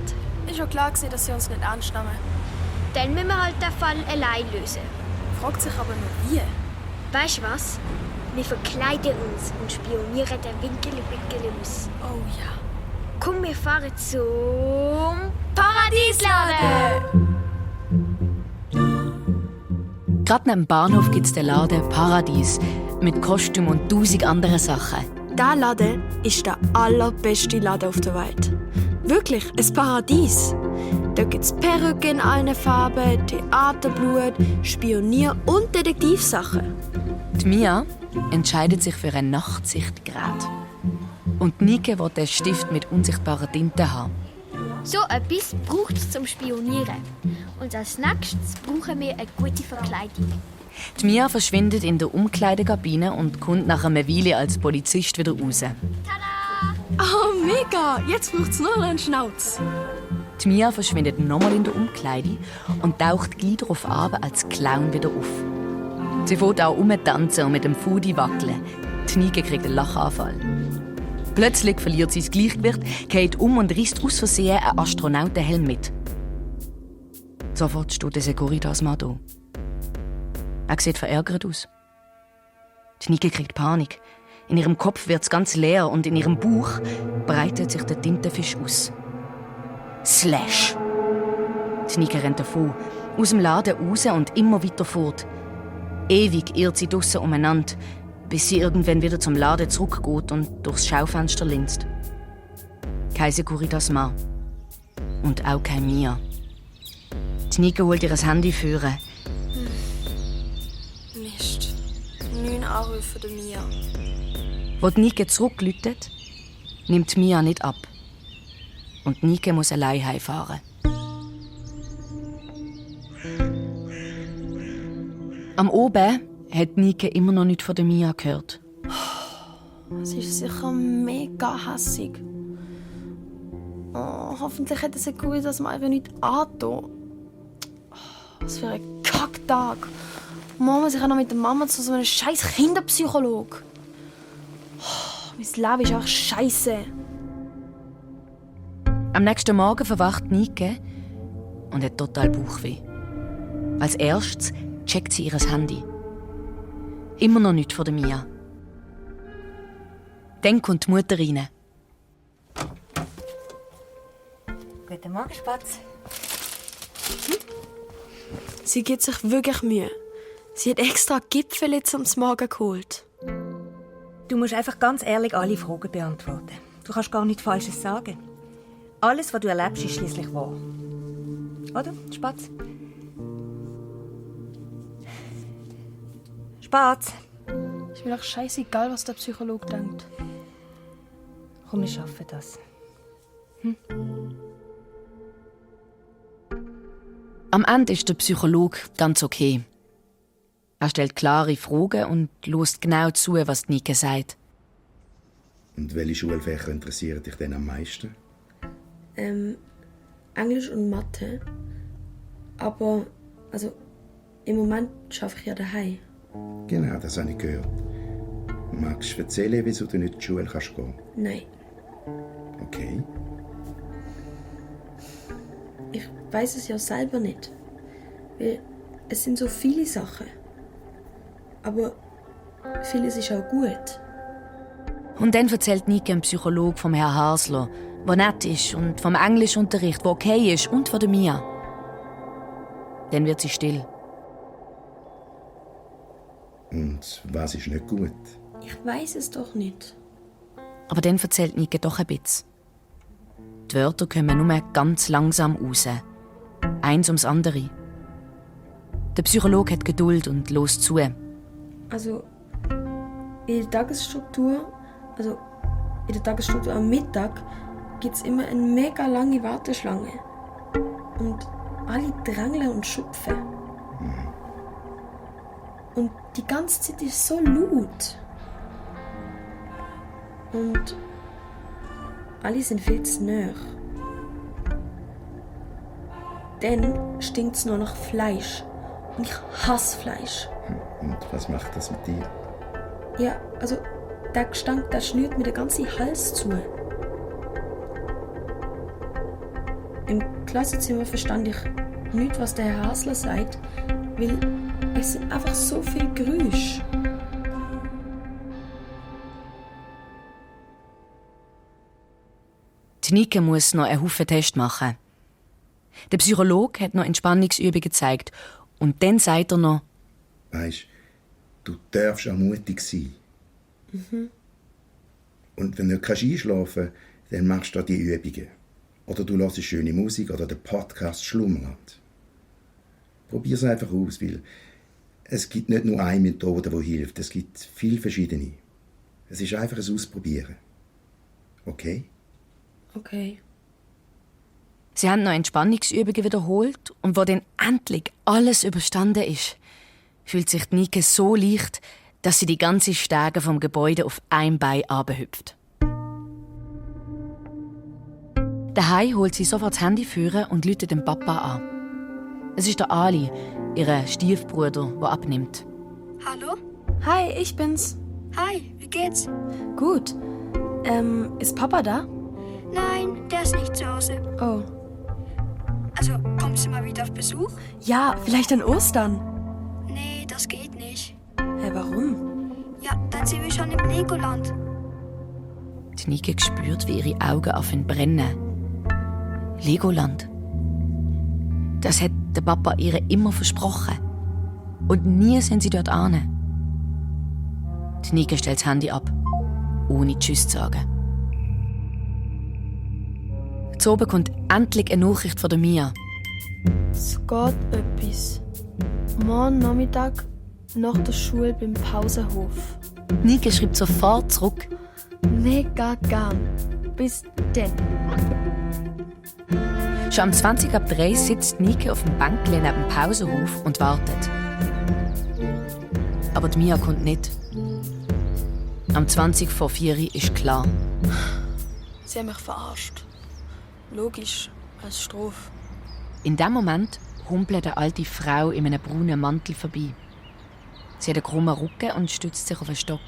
Ist schon klar, dass sie uns nicht ernst nehmen. Dann müssen wir halt den Fall allein lösen. Fragt sich aber nur wie. Weißt du was? Wir verkleiden uns und spionieren den Winkeli aus. Oh ja. Komm, wir fahren zum Paradiesladen! Gerade neben dem Bahnhof gibt es den Laden Paradies mit Kostüm und 1000 anderen Sachen. Dieser Laden ist der allerbeste Laden auf der Welt. Wirklich, ein Paradies. Da gibt es Perücken in allen Farben, Theaterblut, Spionier- und Detektivsachen. Die Mia entscheidet sich für ein Nachtsichtgerät. Und Nike will den Stift mit unsichtbarer Tinte haben. So etwas braucht es zum Spionieren. Und als nächstes brauchen wir eine gute Verkleidung. Die Mia verschwindet in der Umkleidekabine und kommt nach einer Weile als Polizist wieder raus. Oh, mega! Jetzt braucht es nur einen Schnauz. Die Mia verschwindet nochmal in der Umkleide und taucht gleich darauf ab als Clown wieder auf. Sie fährt auch rumtanzen und mit dem Foodie wackeln. Die Nike kriegt einen Lachanfall. Plötzlich verliert sie das Gleichgewicht, geht und reißt aus Versehen einen Astronautenhelm mit. Sofort steht der Securitas-Mann da. Er sieht verärgert aus. Die Nike kriegt Panik. In ihrem Kopf wird es ganz leer und in ihrem Bauch breitet sich der Tintenfisch aus. Slash! Die Nike rennt davon, aus dem Laden raus und immer weiter fort. Ewig irrt sie draussen umeinander, bis sie irgendwann wieder zum Laden zurückgeht und durchs Schaufenster linst. Kein Securitas-Mann. Und auch kein Mia. Die Nike holt ihr Handy führen. Mist. 9 Anrufe der Mia. Wo die Nike zurückläutet, nimmt Mia nicht ab. Und Nike muss allein heimfahren. Am Oben hat Nike immer noch nichts von der Mia gehört. Sie ist sicher mega hässig. Oh, hoffentlich hat der Securitas mal nicht angetan. Was für ein Kacktag. Morgen muss ich auch noch mit der Mama zu so einem scheiß Kinderpsychologe. Mein Leben ist auch scheiße. Am nächsten Morgen verwacht Nike und hat total Bauchweh. Als erstes checkt sie ihr Handy. Immer noch nichts von der Mia. Dann kommt die Mutter rein. Guten Morgen, Spatz. Sie gibt sich wirklich Mühe. Sie hat extra Gipfel zum Morgen geholt. Du musst einfach ganz ehrlich alle Fragen beantworten. Du kannst gar nichts Falsches sagen. Alles, was du erlebst, ist schließlich wahr. Oder, Spatz? Spatz! Ist mir doch scheißegal, was der Psychologe denkt. Komm, wir schaffen das. Am Ende ist der Psychologe ganz okay. Er stellt klare Fragen und hört genau zu, was die Nike sagt. Und welche Schulfächer interessieren dich denn am meisten? Englisch und Mathe. Aber, im Moment arbeite ich ja daheim. Genau, das habe ich gehört. Magst du erzählen, wieso du nicht in die Schule gehen kannst? Nein. Okay. Ich weiß es ja selber nicht. Weil es sind so viele Sachen. Aber vieles ist auch gut. Und dann erzählt Nike dem Psychologe vom Herrn Hasler, der nett ist, und vom Englischunterricht, der okay ist, und von der Mia. Dann wird sie still. Und was ist nicht gut? Ich weiß es doch nicht. Aber dann erzählt Nike doch ein bisschen. Die Wörter kommen nur ganz langsam raus. Eins ums andere. Der Psychologe hat Geduld und hört zu. In der Tagesstruktur, am Mittag, gibt es immer eine mega lange Warteschlange. Und alle drängeln und schupfen. Und die ganze Zeit ist so laut. Und alle sind viel zu nahe. dann stinkt es nur nach Fleisch. Und ich hasse Fleisch. Und was macht das mit dir? Ja, also der Gestank, der schnürt mir den ganzen Hals zu. Im Klassenzimmer verstand ich nicht, was der Herr Hasler sagt, weil es sind einfach so viel Geräusche. Die Nike muss noch einen Haufen Test machen. Der Psychologe hat noch Entspannungsübungen gezeigt. Und dann sagt er noch: Weisst, du darfst auch mutig sein. Und wenn du nicht einschlafen kannst, dann machst du die Übungen. Oder du hörst schöne Musik oder den Podcast Schlummerland. Probier es einfach aus, weil es gibt nicht nur eine Methode, die hilft. Es gibt viele verschiedene. Es ist einfach ein Ausprobieren. Okay? Okay. Sie haben noch Entspannungsübungen wiederholt und wo dann endlich alles überstanden ist, fühlt sich Nike so leicht, dass sie die ganze Stege vom Gebäude auf ein Bein runterhüpft. Daheim holt sie sofort das Handy führen und ruft den Papa an. Es ist der Ali, ihr Stiefbruder, der abnimmt. Hallo? Hi, ich bin's. Hi, wie geht's? Gut. Ist Papa da? Nein, der ist nicht zu Hause. Oh. Also, kommst du mal wieder auf Besuch? Ja, vielleicht an Ostern. Nee, das geht nicht. Hä, warum? Ja, dann sind wir schon im Legoland. Die Nike spürt, wie ihre Augen anfangen brennen. Legoland. Das hat der Papa ihr immer versprochen. Und nie sind sie dort ane. Die Nike stellt das Handy ab, ohne Tschüss zu sagen. Zu oben kommt endlich eine Nachricht von der Mia. Es geht etwas. Morgen Nachmittag nach der Schule beim Pausenhof. Nike schreibt sofort zurück. Mega gern. Bis dann. Schon am 3:20 sitzt Nike auf dem Bänkchen neben dem Pausenhof und wartet. Aber die Mia kommt nicht. Am 3:20 ist klar. Sie haben mich verarscht. Logisch, als Strafe. In dem Moment humpelt eine alte Frau in einem braunen Mantel vorbei. Sie hat einen krummen Rücken und stützt sich auf einen Stock.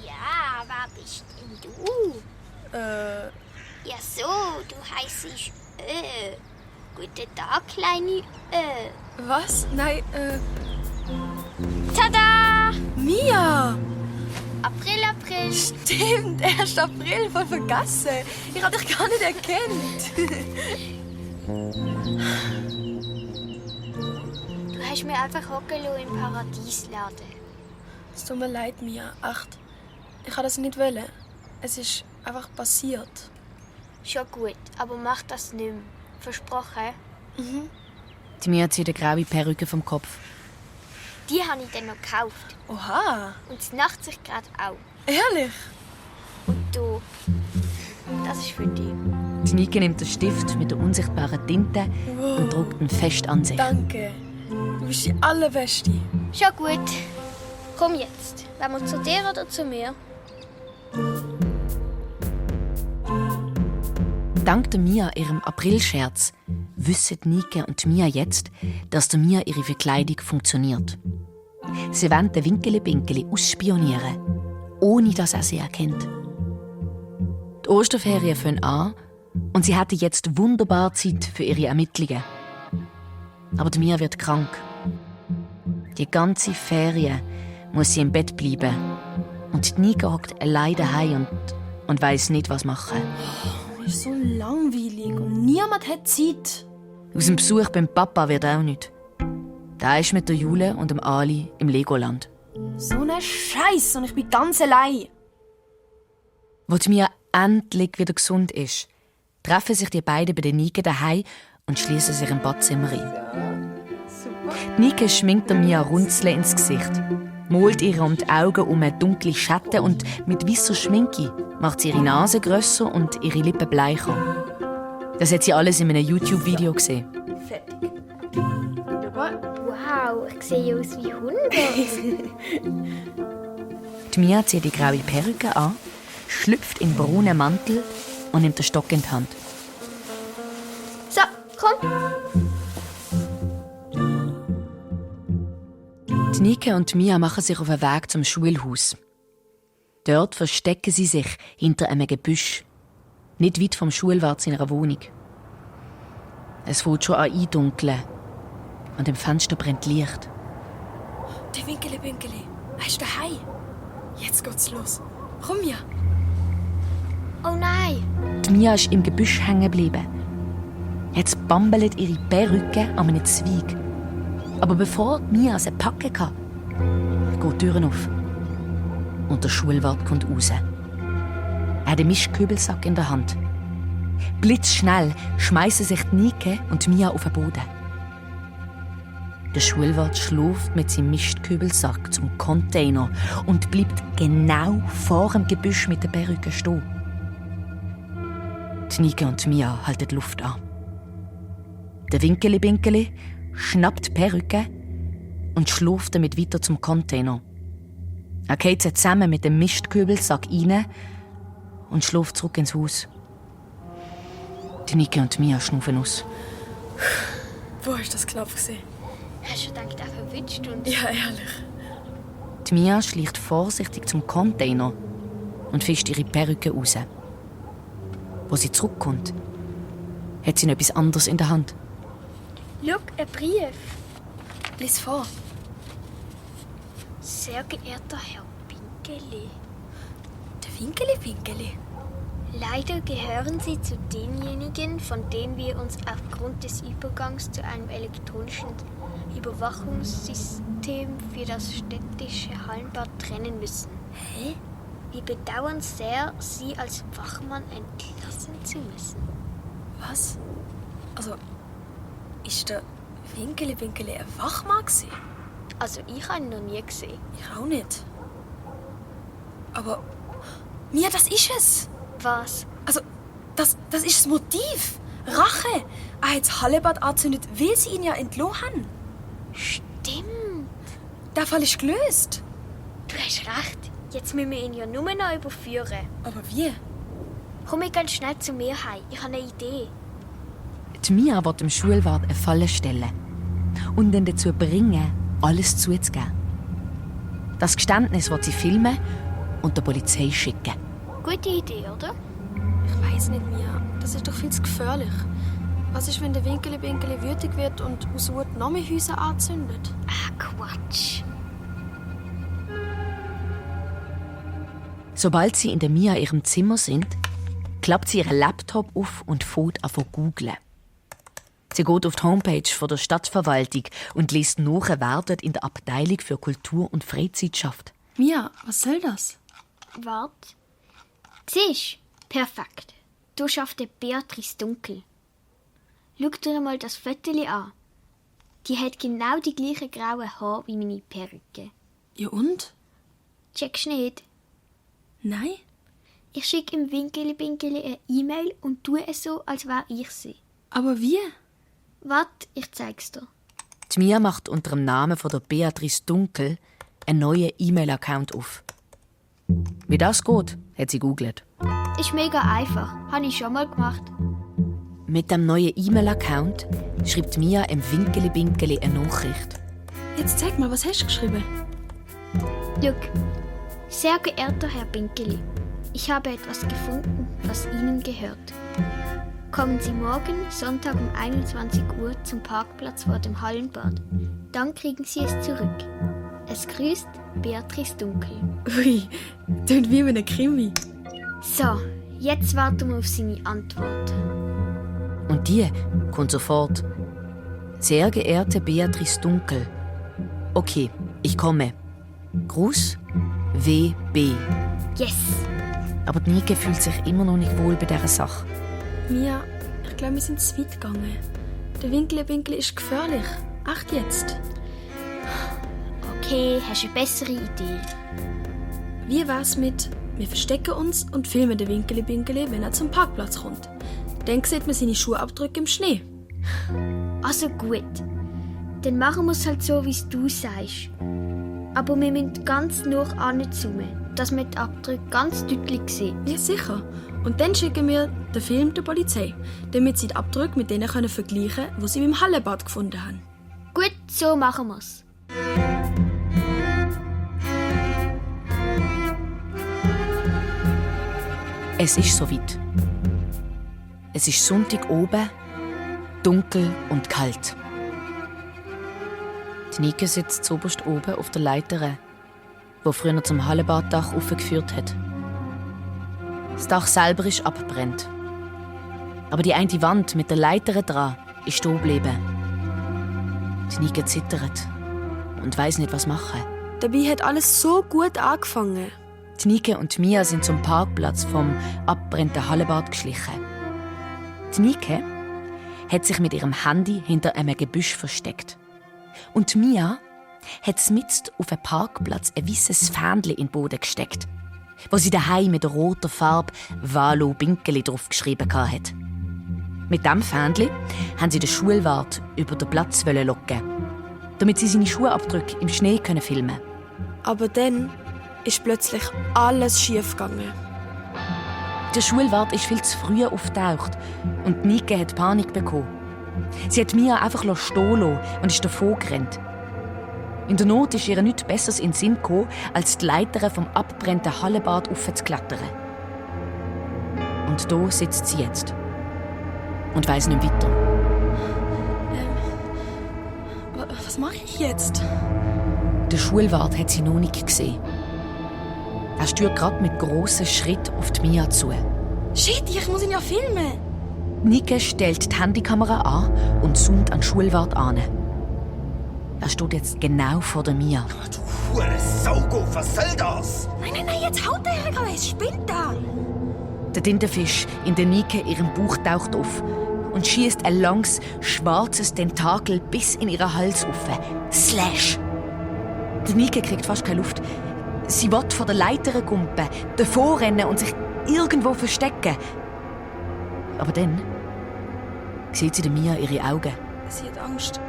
Ja, wer bist denn du? Ja so, du heissest Guten Tag, kleine Was? Nein, Tada! Mia! April, April. Stimmt, 1. April, voll vergessen. Ich hab dich gar nicht erkannt. Du hast mir einfach hocken lassen im Paradiesladen. Es tut mir leid, Mia. Echt. Ich wollte das nicht wollen. Es ist einfach passiert. Schon gut, aber mach das nicht mehr. Versprochen? Die Mia zieht eine graue Perücke vom Kopf. Die habe ich dann noch gekauft. Oha. Und es nacht sich gerade auch. Ehrlich? Und du, das ist für dich. Die Nike nimmt den Stift mit der unsichtbaren Tinte und druckt ihn fest an sich. Danke. Du bist die Allerbeste. Schon gut. Komm jetzt. Wollen wir zu dir oder zu mir? Dank der Mia ihrem Aprilscherz wissen Nike und Mia jetzt, dass der Mia ihre Verkleidung funktioniert. Sie wollen den Winkeli-Binkeli ausspionieren, ohne dass er sie erkennt. Die Osterferien fangen an und sie hatte jetzt wunderbar Zeit für ihre Ermittlungen. Aber die Mia wird krank. Die ganze Ferien muss sie im Bett bleiben. Und die Nike hockt allein daheim und weiss nicht, was machen. Es ist so langweilig und niemand hat Zeit. Aus dem Besuch beim Papa wird auch nicht. Da ist mit der Jule und dem Ali im Legoland. So ein Scheiß und ich bin ganz allein. Wo die Mia endlich wieder gesund ist, treffen sich die beiden bei der Nike daheim und schließen sich im Badzimmer ein. Nike schminkt der Mia Runzeln ins Gesicht, malt ihr um die Augen um dunkle Schatten und mit weißer Schminke macht sie ihre Nase grösser und ihre Lippen bleicher. Das hat sie alles in einem YouTube-Video gesehen. Fertig. Wow, ich sehe aus wie 100. Die Mia zieht die graue Perücke an, schlüpft in den braunen Mantel und nimmt den Stock in die Hand. So, komm. Nike und Mia machen sich auf den Weg zum Schulhaus. Dort verstecken sie sich hinter einem Gebüsch, nicht weit vom Schulwart seiner Wohnung. Es fängt schon an eindunkeln und im Fenster brennt Licht. Der Winkeli, er ist daheim. Jetzt geht's los. Komm, Mia. Oh nein! Die Mia ist im Gebüsch hängen geblieben. Jetzt bambelt ihre Perücke an einem Zweig. Aber bevor Mia sie packen kann, geht die Tür auf. Und der Schulwart kommt raus. Er hat einen Mistkübelsack in der Hand. Blitzschnell schmeißen sich Nike und Mia auf den Boden. Der Schulwart schläft mit seinem Mistkübelsack zum Container und bleibt genau vor dem Gebüsch mit der Perücke stehen. Die Nike und Mia halten die Luft an. Der Winkeli schnappt die Perücke und schläft damit weiter zum Container. Er geht sie zusammen mit dem Mistkübelsack rein und schläft zurück ins Haus. Die Nike und Mia schnaufen aus. Wo hast du das knapp gesehen? Hast du gedacht, er verwünscht uns? Ja, ehrlich. Die Mia schleicht vorsichtig zum Container und fischt ihre Perücke raus. Wo sie zurückkommt, hat sie noch etwas anderes in der Hand. Schau, ein Brief. Lies vor. Sehr geehrter Herr Winkeli. Der Winkeli? Leider gehören Sie zu denjenigen, von denen wir uns aufgrund des Übergangs zu einem elektronischen Überwachungssystem für das städtische Hallenbad trennen müssen. Hä? Wir bedauern sehr, Sie als Wachmann entlassen zu müssen. Was? Also, ist der Winkeli ein Wachmann gewesen? Also, ich habe ihn noch nie gesehen. Ich auch nicht. Aber, Mia, das ist es. Was? Also, das ist das Motiv. Rache. Er hat das Hallenbad angezündet, weil sie ihn ja entlassen haben. Stimmt. Der Fall ist gelöst. Du hast recht. Jetzt müssen wir ihn ja nur noch überführen. Aber wie? Komm ich ganz schnell zu mir heim. Ich habe eine Idee. Die Mia will dem Schulwart eine Falle stellen und ihn dazu bringen, alles zuzugeben. Das Geständnis wird sie filmen und der Polizei schicken. Gute Idee, oder? Ich weiss nicht, Mia. Das ist doch viel zu gefährlich. Was ist, wenn der Winkeli wütig wird und aus Wut noch mehr Häuser anzündet? Ah, Quatsch. Sobald sie in der Mia ihrem Zimmer sind, klappt sie ihren Laptop auf und fängt an zu googlen. Sie geht auf die Homepage der Stadtverwaltung und liest nach, wer dort in der Abteilung für Kultur und Freizeit schafft. Mia, was soll das? Warte. Siehst du? Perfekt. Du schaffst Beatrice Dunkel. Schau dir mal das Foto an. Die hat genau die gleichen grauen Haare wie meine Perücke. Ja und? Checkst du nicht? Nein. Ich schicke im Winkeli eine E-Mail und tue es so, als wäre ich sie. Aber wie? Warte, ich zeig's dir. Die Mia macht unter dem Namen von der Beatrice Dunkel einen neuen E-Mail-Account auf. Wie das geht, hat sie googelt. Ist mega einfach. Habe ich schon mal gemacht. Mit dem neuen E-Mail-Account schreibt Mia im Winkeli eine Nachricht. Jetzt zeig mal, was hast du geschrieben? Schau. Sehr geehrter Herr Winkeli, ich habe etwas gefunden, was Ihnen gehört. Kommen Sie morgen, Sonntag um 21 Uhr, zum Parkplatz vor dem Hallenbad. Dann kriegen Sie es zurück. Es grüßt Beatrice Dunkel. Ui, klingt wie ein Krimi. So, jetzt warten wir auf seine Antwort. Und die kommt sofort. Sehr geehrte Beatrice Dunkel. Okay, ich komme. Gruß, W.B. Yes! Aber die Nike fühlt sich immer noch nicht wohl bei dieser Sache. Mia, ich glaube, wir sind zu weit gegangen. Der Winkeli ist gefährlich. Echt jetzt. Okay, hast du eine bessere Idee? Wie wär's mit, wir verstecken uns und filmen den Winkeli, wenn er zum Parkplatz kommt. Dann sieht man seine Schuhabdrücke im Schnee. Also gut. Dann machen wir es halt so, wie du sagst. Aber wir müssen ganz nah anzoomen, dass wir die Abdrücke ganz deutlich sehen. Ja, sicher. Und dann schicken wir den Film der Polizei, damit sie die Abdrücke mit denen vergleichen können, die sie im Hallenbad gefunden haben. Gut, so machen wir's. Es ist soweit. Es ist Sonntag oben, dunkel und kalt. Die Nike sitzt zuoberst oben auf der Leiter, die früher zum Hallenbaddach aufgeführt hat. Das Dach selber ist abgebrannt. Aber die eine Wand mit der Leiter dran ist stehen geblieben. Die Nike zittert und weiss nicht, was machen. Dabei hat alles so gut angefangen. Die Nike und Mia sind zum Parkplatz vom abgebrannten Hallenbad geschlichen. Die Nike hat sich mit ihrem Handy hinter einem Gebüsch versteckt. Und Mia hat mitten auf dem Parkplatz ein weißes Fähnchen in den Boden gesteckt, wo sie daheim mit roter Farbe «Valo Binkeli» draufgeschrieben hat. Mit diesem Fähnchen haben sie den Schulwart über den Platz locken, damit sie seine Schuhabdrücke im Schnee filmen können. Aber dann ist plötzlich alles schief gegangen. Der Schulwart ist viel zu früh auftaucht und Nike hat Panik bekommen. Sie hat Mia einfach stehen lassen und ist davon gerannt. In der Not ist ihr nichts Besseres in den Sinn gekommen, als die Leiter vom abgebrannten Hallenbad aufzuklettern. Und da sitzt sie jetzt. Und weiss nicht weiter. Was mache ich jetzt? Der Schulwart hat sie noch nicht gesehen. Er steuert gerade mit grossen Schritten auf die Mia zu. Shit, ich muss ihn ja filmen. Nike stellt die Handykamera an und zoomt an den Schulwart an. Er steht jetzt genau vor der Mia. Du hure Saugo, was soll das? Nein, jetzt haut der Herr, es spinnt da. Der Tintenfisch in der Nike ihrem Bauch taucht auf und schießt ein langes, schwarzes Tentakel bis in ihren Hals auf. Slash! Die Nike kriegt fast keine Luft. Sie will von der Leiter kumpen, davonrennen und sich irgendwo verstecken. Aber dann sieht sie der Mia ihre Augen. Sie hat Angst.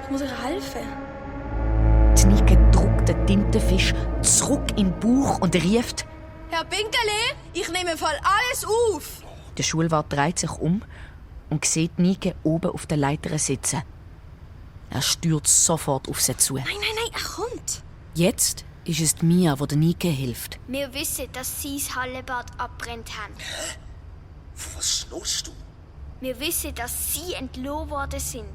Ich muss ihr helfen. Die Nike drückt den Tintenfisch zurück in den Bauch und ruft: Herr Binkeli, ich nehme im Fall alles auf. Der Schulwart dreht sich um und sieht Nike oben auf der Leiter sitzen. Er stürzt sofort auf sie zu. Nein, er kommt. Jetzt ist es die Mia, die der Nike hilft. Wir wissen, dass sie das Hallenbad abbrennt haben. Was schnurrst du? Wir wissen, dass sie entlassen worden sind.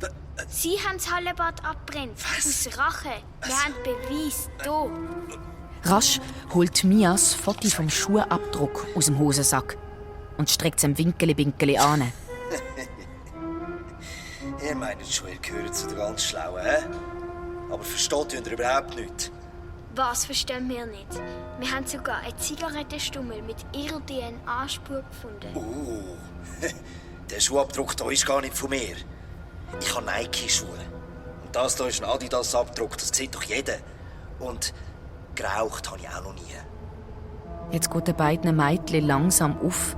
Sie haben das Hallenbad abbrennt. Aus Rache. Wir haben Beweis hier. Rasch holt Mia das Foto vom Schuhabdruck aus dem Hosensack und streckt es dem Winkeli an. Ihr meint schon, ihr gehört zu den ganz Schlauen, hä? Aber versteht ihr überhaupt nicht? Was verstehen wir nicht? Wir haben sogar einen Zigarettenstummel mit ihrer DNA-Spur gefunden. Oh, der Schuhabdruck hier ist gar nicht von mir. Ich habe Nike-Schuhe. Und das hier ist ein Adidas-Abdruck, das sieht doch jeder. Und geraucht habe ich auch noch nie. Jetzt geht den beiden Mädchen langsam auf,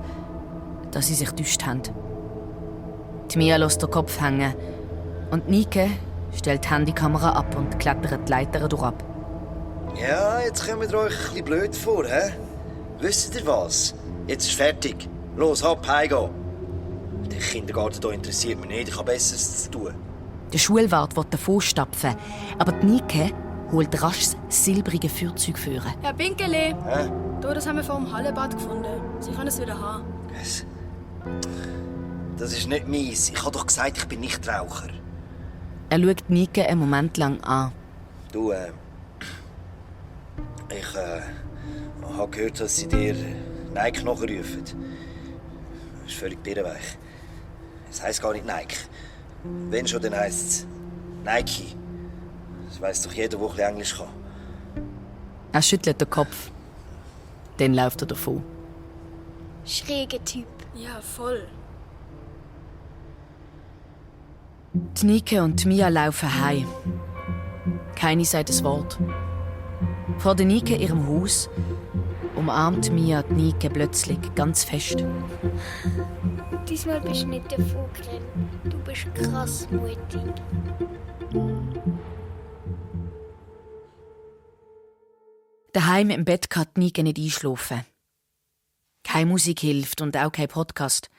dass sie sich getäuscht haben. Die Mia lässt den Kopf hängen und Nike stellt die Handykamera ab und klettert die Leiter durchab. Ja, jetzt kommt ihr euch ein bisschen blöd vor, hä? Wisst ihr was? Jetzt ist fertig. Los, hopp, heimgehen. Der Kindergarten hier interessiert mich nicht, ich habe Besseres zu tun. Der Schulwart will davonstapfen, aber die Nike holt rasch das silbrige Feuerzeug führen. Herr Binkeli, Hä? das haben wir vor dem Hallenbad gefunden. Sie können es wieder haben. Das ist nicht meins. Ich habe doch gesagt, ich bin Nichtraucher. Er schaut Nike einen Moment lang an. Du, ich habe gehört, dass sie dir Nike nachrufen. Das ist völlig birrenweich. Es heisst gar nicht Nike. Wenn schon, dann heisst es Nike. Das weiss doch jeder, der ein bisschen Englisch kann. Er schüttelt den Kopf. Dann läuft er davon. Schräger Typ. Ja, voll. Die Nike und Mia laufen heim. Keine sagt ein Wort. Vor der Nike ihrem Haus umarmt Mia die Nike plötzlich ganz fest. Diesmal bist du nicht davon gerannt. Du bist krass mutig. Daheim im Bett kann die Nike nicht einschlafen. Keine Musik hilft und auch kein Podcast.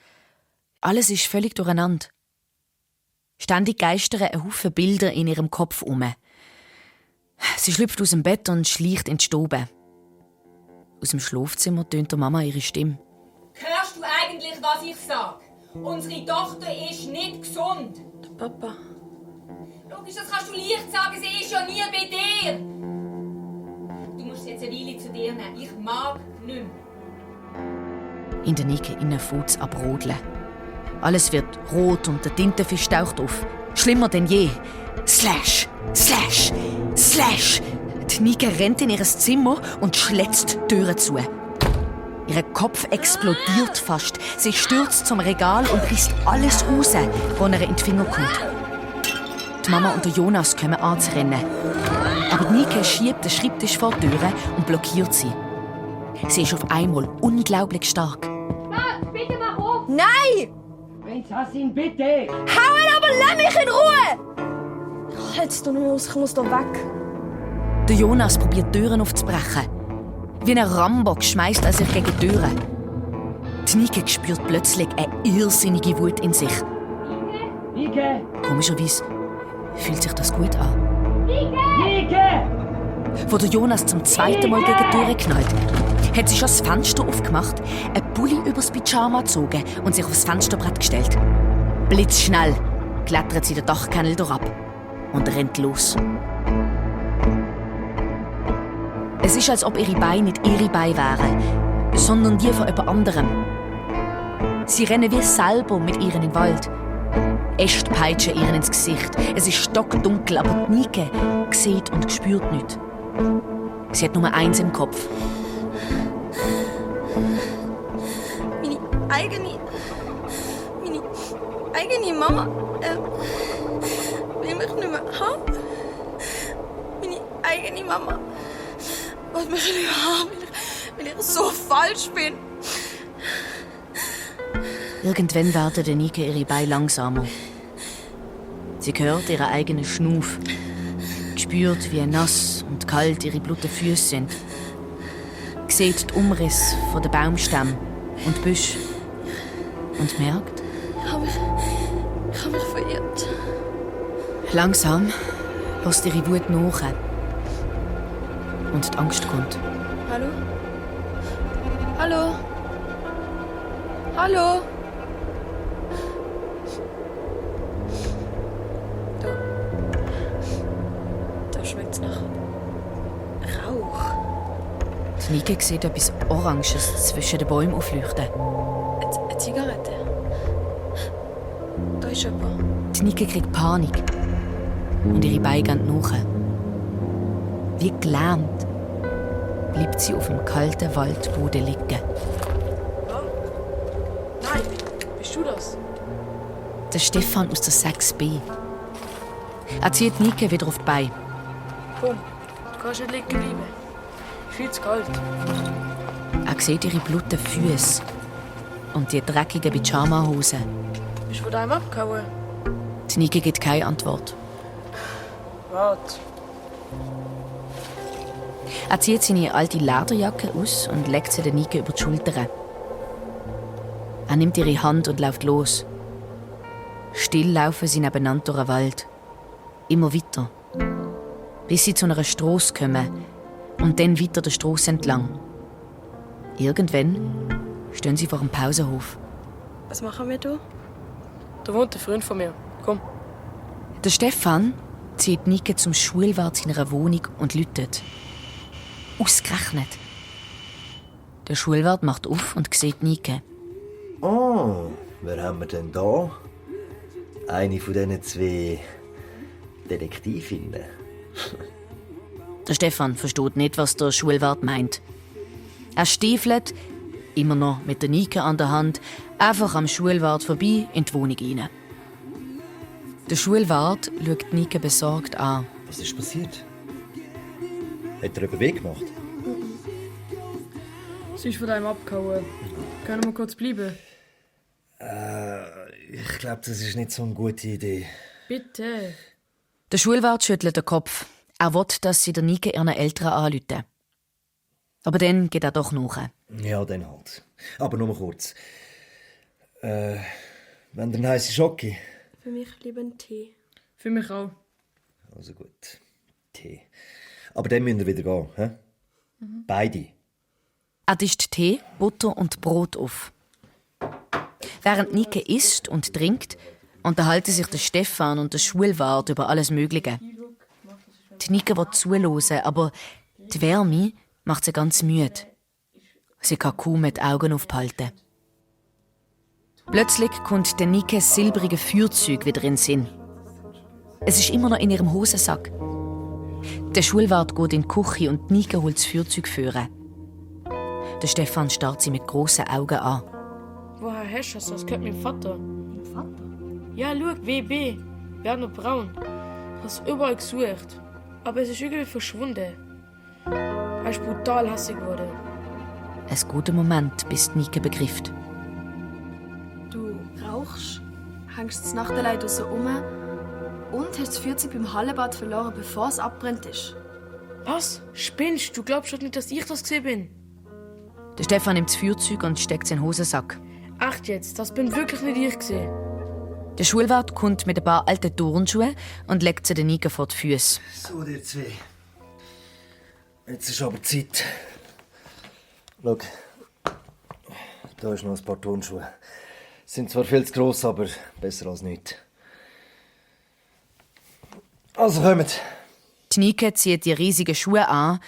Alles ist völlig durcheinander. Ständig geistern ein Haufen Bilder in ihrem Kopf um. Sie schlüpft aus dem Bett und schleicht in die Stube. Aus dem Schlafzimmer tönt der Mama ihre Stimme. Kraus! eigentlich, was ich sage? Unsere Tochter ist nicht gesund. Papa. Logisch, das kannst du leicht sagen, sie ist ja nie bei dir. Du musst jetzt eine Weile zu dir nehmen. Ich mag nicht mehr. In der Nike innen fängt es abrodeln. Alles wird rot und der Tintenfisch taucht auf. Schlimmer denn je. Slash, slash, slash. Die Nike rennt in ihr Zimmer und schlätzt die Türen zu. Ihr Kopf explodiert fast. Sie stürzt zum Regal und reißt alles raus, was ihr in die Finger kommt. Die Mama und der Jonas kommen anzurennen. Aber Nike schiebt den Schreibtisch vor die Türe und blockiert sie. Sie ist auf einmal unglaublich stark. Schatz, bitte mach auf! Nein! Prinzessin, bitte! Hau aber lass mich in Ruhe! Ich halte es nicht mehr aus, ich muss hier weg. Der Jonas probiert Türen aufzubrechen. Wie ein Rambock schmeißt er sich gegen die Türen. Die Nike spürt plötzlich eine irrsinnige Wut in sich. Nike! Komischerweise fühlt sich das gut an. Nike! Wo der Jonas zum zweiten Mal gegen die Türe knallt, hat sie schon das Fenster aufgemacht, einen Pulli übers Pyjama gezogen und sich aufs Fensterbrett gestellt. Blitzschnell klettert sie den Dachkennel ab und rennt los. Es ist, als ob ihre Beine nicht ihre Beine wären, sondern die von jemand anderem. Sie rennen wie selber mit ihr in den Wald. Äste peitschen ihr ins Gesicht. Es ist stockdunkel, aber die Nike sieht und spürt nichts. Sie hat nur eins im Kopf. Meine eigene Mama will mich nicht mehr haben. Meine eigene Mama will mich nicht mehr haben, weil ich so falsch bin. Irgendwann werden der Nike ihre Beine langsamer. Sie hört ihren eigenen Schnuff, spürt, wie nass und kalt ihre blutigen Füße sind, sieht die Umrisse von den Baumstämmen und Büschen und merkt, Ich habe mich verirrt. langsam lässt ihre Wut nach und die Angst kommt. Hallo? Hallo? Hallo? Da schmeckt es nach Rauch. Die Nike sieht etwas Oranges zwischen den Bäumen aufleuchten. Eine Zigarette. Da ist jemand. Die Nike kriegt Panik und ihre Beine gehen nach. Wie gelähmt bleibt sie auf dem kalten Waldboden liegen. Nein, bist du das? Der Stefan aus der 6b. Er zieht Nike wieder auf die Beine. Komm, du kannst nicht liegen bleiben. Viel zu kalt. Er sieht ihre blutigen Füße und die dreckigen Pyjama-Hosen. Bist du von deinem abgehauen? Die Nike gibt keine Antwort. Warte. Er zieht seine alte Lederjacke aus und legt sie der Nike über die Schultern. Er nimmt ihre Hand und läuft los. Still laufen sie nebeneinander durch den Wald. Immer weiter. Bis sie zu einer Strasse kommen und dann weiter der Strasse entlang. Irgendwann stehen sie vor einem Pausenhof. Was machen wir da? Da wohnt ein Freund von mir. Komm. Der Stefan zieht Nike zum Schulwart seiner Wohnung und läutet. Ausgerechnet. Der Schulwart macht auf und sieht Nike. Oh, wer haben wir denn da? Eine von diesen zwei Detektivinnen. Der Stefan versteht nicht, was der Schulwart meint. Er stiefelt, immer noch mit der Nike an der Hand, einfach am Schulwart vorbei in die Wohnung hinein. Der Schulwart schaut Nike besorgt an. Was ist passiert? Hat er einen Weg gemacht? Sie ist von deinem abgehauen. Können wir kurz bleiben? Ich glaube, das ist nicht so eine gute Idee. Bitte. Der Schulwart schüttelt den Kopf. Er will, dass sie der Nike ihren Eltern anrufen. Aber dann geht er doch nach. Ja, dann halt. Aber nur kurz. Wenn der heiße Schocke. Für mich lieber einen Tee. Für mich auch. Also gut. Tee. Aber dann müssen wir wieder gehen. He? Beide. Er tischt Tee, Butter und Brot auf. Während Nike isst und trinkt, unterhalten sich der Stefan und der Schulwart über alles Mögliche. Die Nike will zuhören, aber die Wärme macht sie ganz müde. Sie kann kaum mit den Augen aufhalten. Plötzlich kommt der Nike das silbrige Feuerzeug wieder in den Sinn. Es ist immer noch in ihrem Hosensack. Der Schulwart geht in die Küche und Nike holt das Feuerzeug führen. Der Stefan starrt sie mit grossen Augen an. Woher hast du das? Das gehört meinem Vater. Mein Vater? Ja, schau, WB. Werner Braun. Ich habe es überall gesucht. Aber es ist irgendwie verschwunden. Er ist brutal hässlich geworden. Ein guter Moment, bis Nike begreift. Du rauchst, hängst das Nachtelei draussen rum und hast das Feuerzeug beim Hallenbad verloren, bevor es abbrennt ist. Was? Spinnst du? Glaubst doch nicht, dass ich das gesehen bin? Der Stefan nimmt das Feuerzeug und steckt es in den Hosensack. Echt jetzt? Das bin wirklich nicht ich gesehen. Der Schulwart kommt mit ein paar alten Turnschuhen und legt sie den Nike vor die Füße. So, ihr zwei. Jetzt ist aber Zeit. Schau, da ist noch ein paar Turnschuhe. Sind zwar viel zu gross, aber besser als nichts. Also kommt. Die Nike zieht die riesigen Schuhe an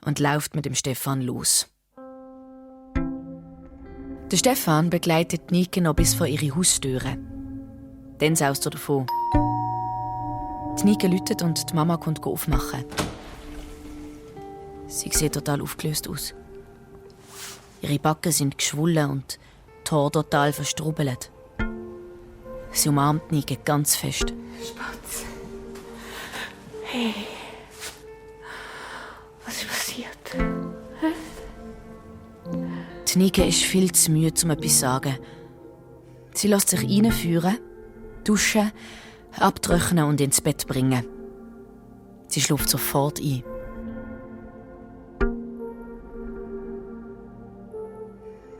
und läuft mit dem Stefan los. Der Stefan begleitet Nike noch bis vor ihre Haustüre. Dann saust er davon. Die Nike läutet und die Mama kommt aufmachen. Sie sieht total aufgelöst aus. Ihre Backen sind geschwollen und die Haare total verstrubbelt. Sie umarmt Nike ganz fest. Spatz. Hey. Was ist passiert? Hä? Die Nike ist viel zu müde, um etwas zu sagen. Sie lässt sich reinführen, duschen, abtrocknen und ins Bett bringen. Sie schläft sofort ein.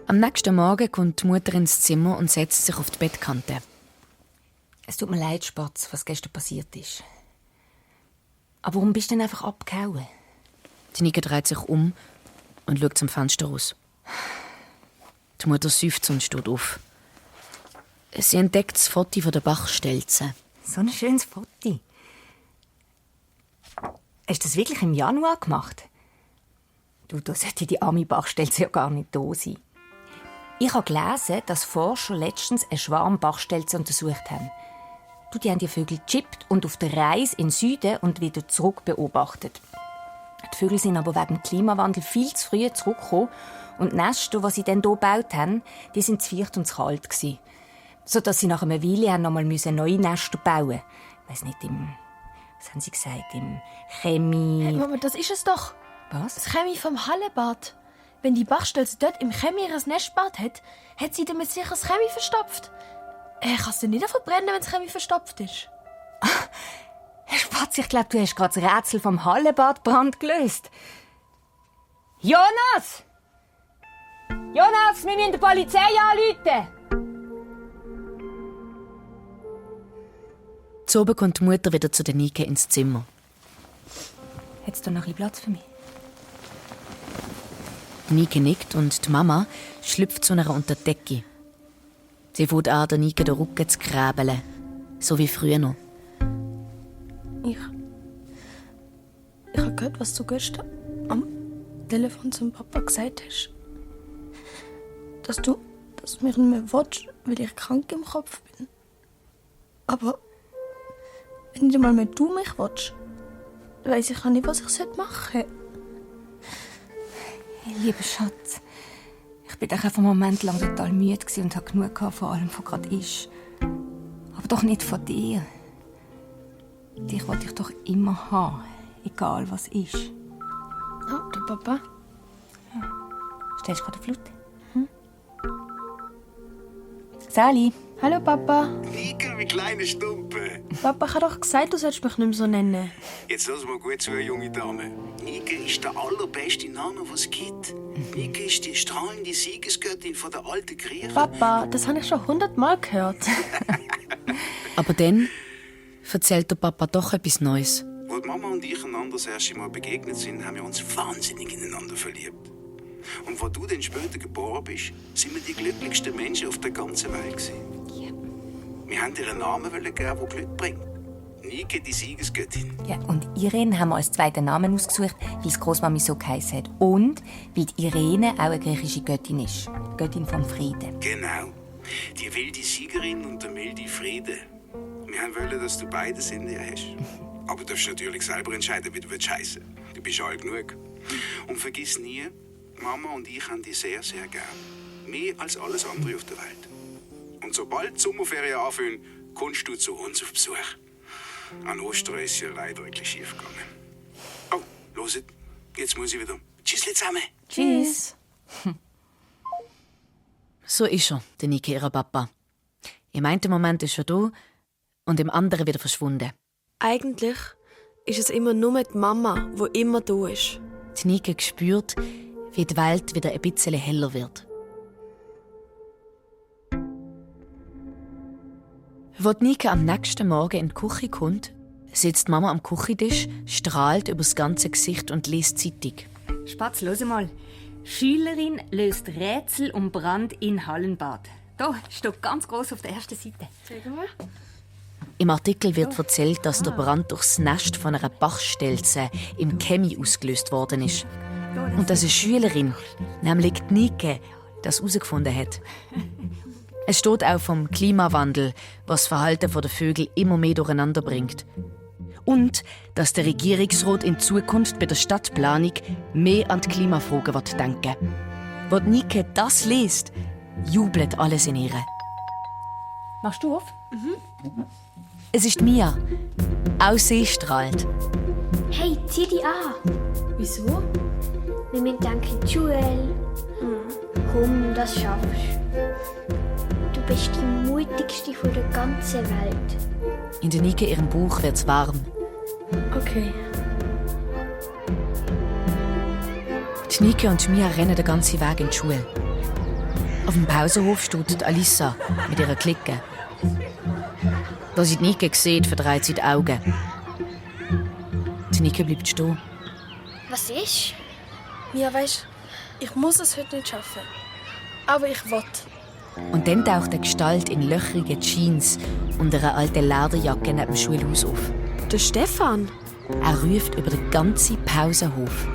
Am nächsten Morgen kommt die Mutter ins Zimmer und setzt sich auf die Bettkante. Es tut mir leid, Spatz, was gestern passiert ist. Aber warum bist du denn einfach abgehauen? Die Nike dreht sich um und schaut zum Fenster raus. Die Mutter seufzt und steht auf. Sie entdeckt das Foto von der Bachstelze. So ein schönes Foto. Hast du das wirklich im Januar gemacht? Du, da sollte die arme Bachstelze ja gar nicht da sein. Ich habe gelesen, dass Forscher letztens einen Schwarm Bachstelze untersucht haben. Die haben die Vögel gechippt und auf der Reise in den Süden und wieder zurück beobachtet. Die Vögel sind aber wegen dem Klimawandel viel zu früh zurückgekommen und die Nester, die sie dann hier gebaut haben, die sind zu feucht und zu kalt gewesen. Sodass sie nach einer Weile noch mal neue Nester bauen. Ich weiss nicht, was haben sie gesagt, im Chemie... Hey, Mama, das ist es doch. Was? Das Chemie vom Hallenbad. Wenn die Bachstelze dort im Chemie ihr Nest gebaut hat sie damit sicher das Chemie verstopft. Kannst du nicht verbrennen, wenn das Chemie verstopft ist? Herr Spatz, ich glaube, du hast gerade das Rätsel vom Hallenbadbrand gelöst. Jonas! Jonas, wir müssen die Polizei anrufen! Zu oben kommt die Mutter wieder zu der Nike ins Zimmer. Hättest du noch ein bisschen Platz für mich? Die Nike nickt und die Mama schlüpft zu einer unter die Decke. Sie fängt an, der Nike den Rücken zu kräbeln, so wie früher noch. Ich habe gehört, was du gestern am Telefon zum Papa gesagt hast. Dass du mich nicht mehr willst, weil ich krank im Kopf bin. Aber wenn nicht einmal mehr du mich willst, weiss ich auch nicht, was ich machen sollte. Hey, lieber Schatz, ich war doch einfach einen Moment lang total müde und hatte genug von allem, was gerade ist. Aber doch nicht von dir. Dich wollte ich doch immer haben, egal was ist. Oh, der Papa? Ja. Stellst du gerade auf Laut? Sali. Hallo, Papa. Nike, wie kleine Stumpe. Papa, ich habe doch gesagt, du sollst mich nicht mehr so nennen. Jetzt lass mal gut zu, junge Dame. Nike ist der allerbeste Name, was es gibt. Nike ist die strahlende Siegesgöttin von der alten Griechen. Papa, das habe ich schon 100-mal gehört. Aber dann erzählt der Papa doch etwas Neues. Als Mama und ich einander das erste Mal begegnet sind, haben wir uns wahnsinnig ineinander verliebt. Und wo du dann später geboren bist, sind wir die glücklichsten Menschen auf der ganzen Welt gewesen. Wir wollten ihr einen Namen geben, der Glück bringt. Nike, die Siegesgöttin. Ja, und Irene haben wir als zweiten Namen ausgesucht, weil es Großmami so geheißen hat. Und weil die Irene auch eine griechische Göttin ist. Göttin vom Frieden. Genau. Die wilde Siegerin und der milde Friede. Wir wollen, dass du beides in dir hast. Aber du darfst natürlich selber entscheiden, wie du heissen willst. Du bist alt genug. Und vergiss nie, Mama und ich haben dich sehr, sehr gern. Mehr als alles andere auf der Welt. Und sobald die Sommerferien anfangen, kommst du zu uns auf Besuch. An Ostern ist ja leider ein bisschen schief gegangen. Oh, loset, jetzt muss ich wieder. Tschüss zusammen. Tschüss. So ist er, der Nike, ihr Papa. Im einen Moment ist er da und im anderen wieder verschwunden. Eigentlich ist es immer nur die Mama, die immer da ist. Die Nike spürt, wie die Welt wieder ein bisschen heller wird. Als Nike am nächsten Morgen in die Küche kommt, sitzt Mama am Küchentisch, strahlt über das ganze Gesicht und liest Zeitung. Spatz, hör mal. Schülerin löst Rätsel um Brand in Hallenbad. Da steht ganz groß auf der ersten Seite. Zeig mal. Im Artikel wird erzählt, dass der Brand durchs Nest von einer Bachstelze im Chemie ausgelöst worden ist. Und dass eine Schülerin, nämlich die Nike, das herausgefunden hat. Es steht auch vom Klimawandel, was das Verhalten der Vögel immer mehr durcheinander bringt. Und dass der Regierungsrat in Zukunft bei der Stadtplanung mehr an die Klimafragen denken will. Als Nike das liest, jubelt alles in ihr. Machst du auf? Es ist Mia. Auch sie strahlt. Hey, zieh die an. Wieso? Wir müssen danken Joel. Komm, das schaffst du. Du bist die mutigste von der ganzen Welt. In der Nike ihrem Bauch wird's warm. Okay. Die Nike und Mia rennen den ganzen Weg in die Schule. Auf dem Pausenhof steht Alissa mit ihrer Clique. Da sie die Nike sieht, verdreht sie die Augen. Die Nike bleibt stehen. Was ist? Mia, weisst, ich muss es heute nicht schaffen. Aber ich will. Und dann taucht eine Gestalt in löchrigen Jeans und einer alten Lederjacke neben dem Schulhaus auf. Der Stefan? Er ruft über den ganzen Pausenhof.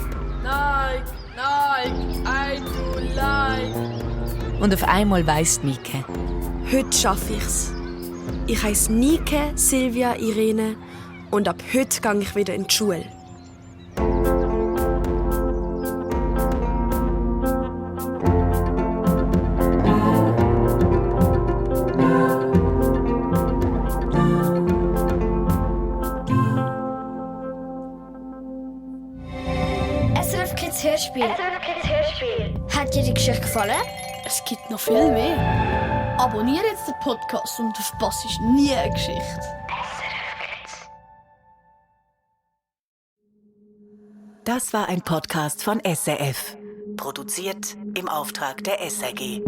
Nike, Nike, I do like. Und auf einmal weiss Nike. Heute schaffe ich's. Ich heiße Nike Silvia Irene und ab heute gehe ich wieder in die Schule. SRF Kids Hörspiel. Hat dir die Geschichte gefallen? Es gibt noch viel mehr. Abonniere jetzt den Podcast und du verpasst nie eine Geschichte. Das war ein Podcast von SRF. Produziert im Auftrag der SRG.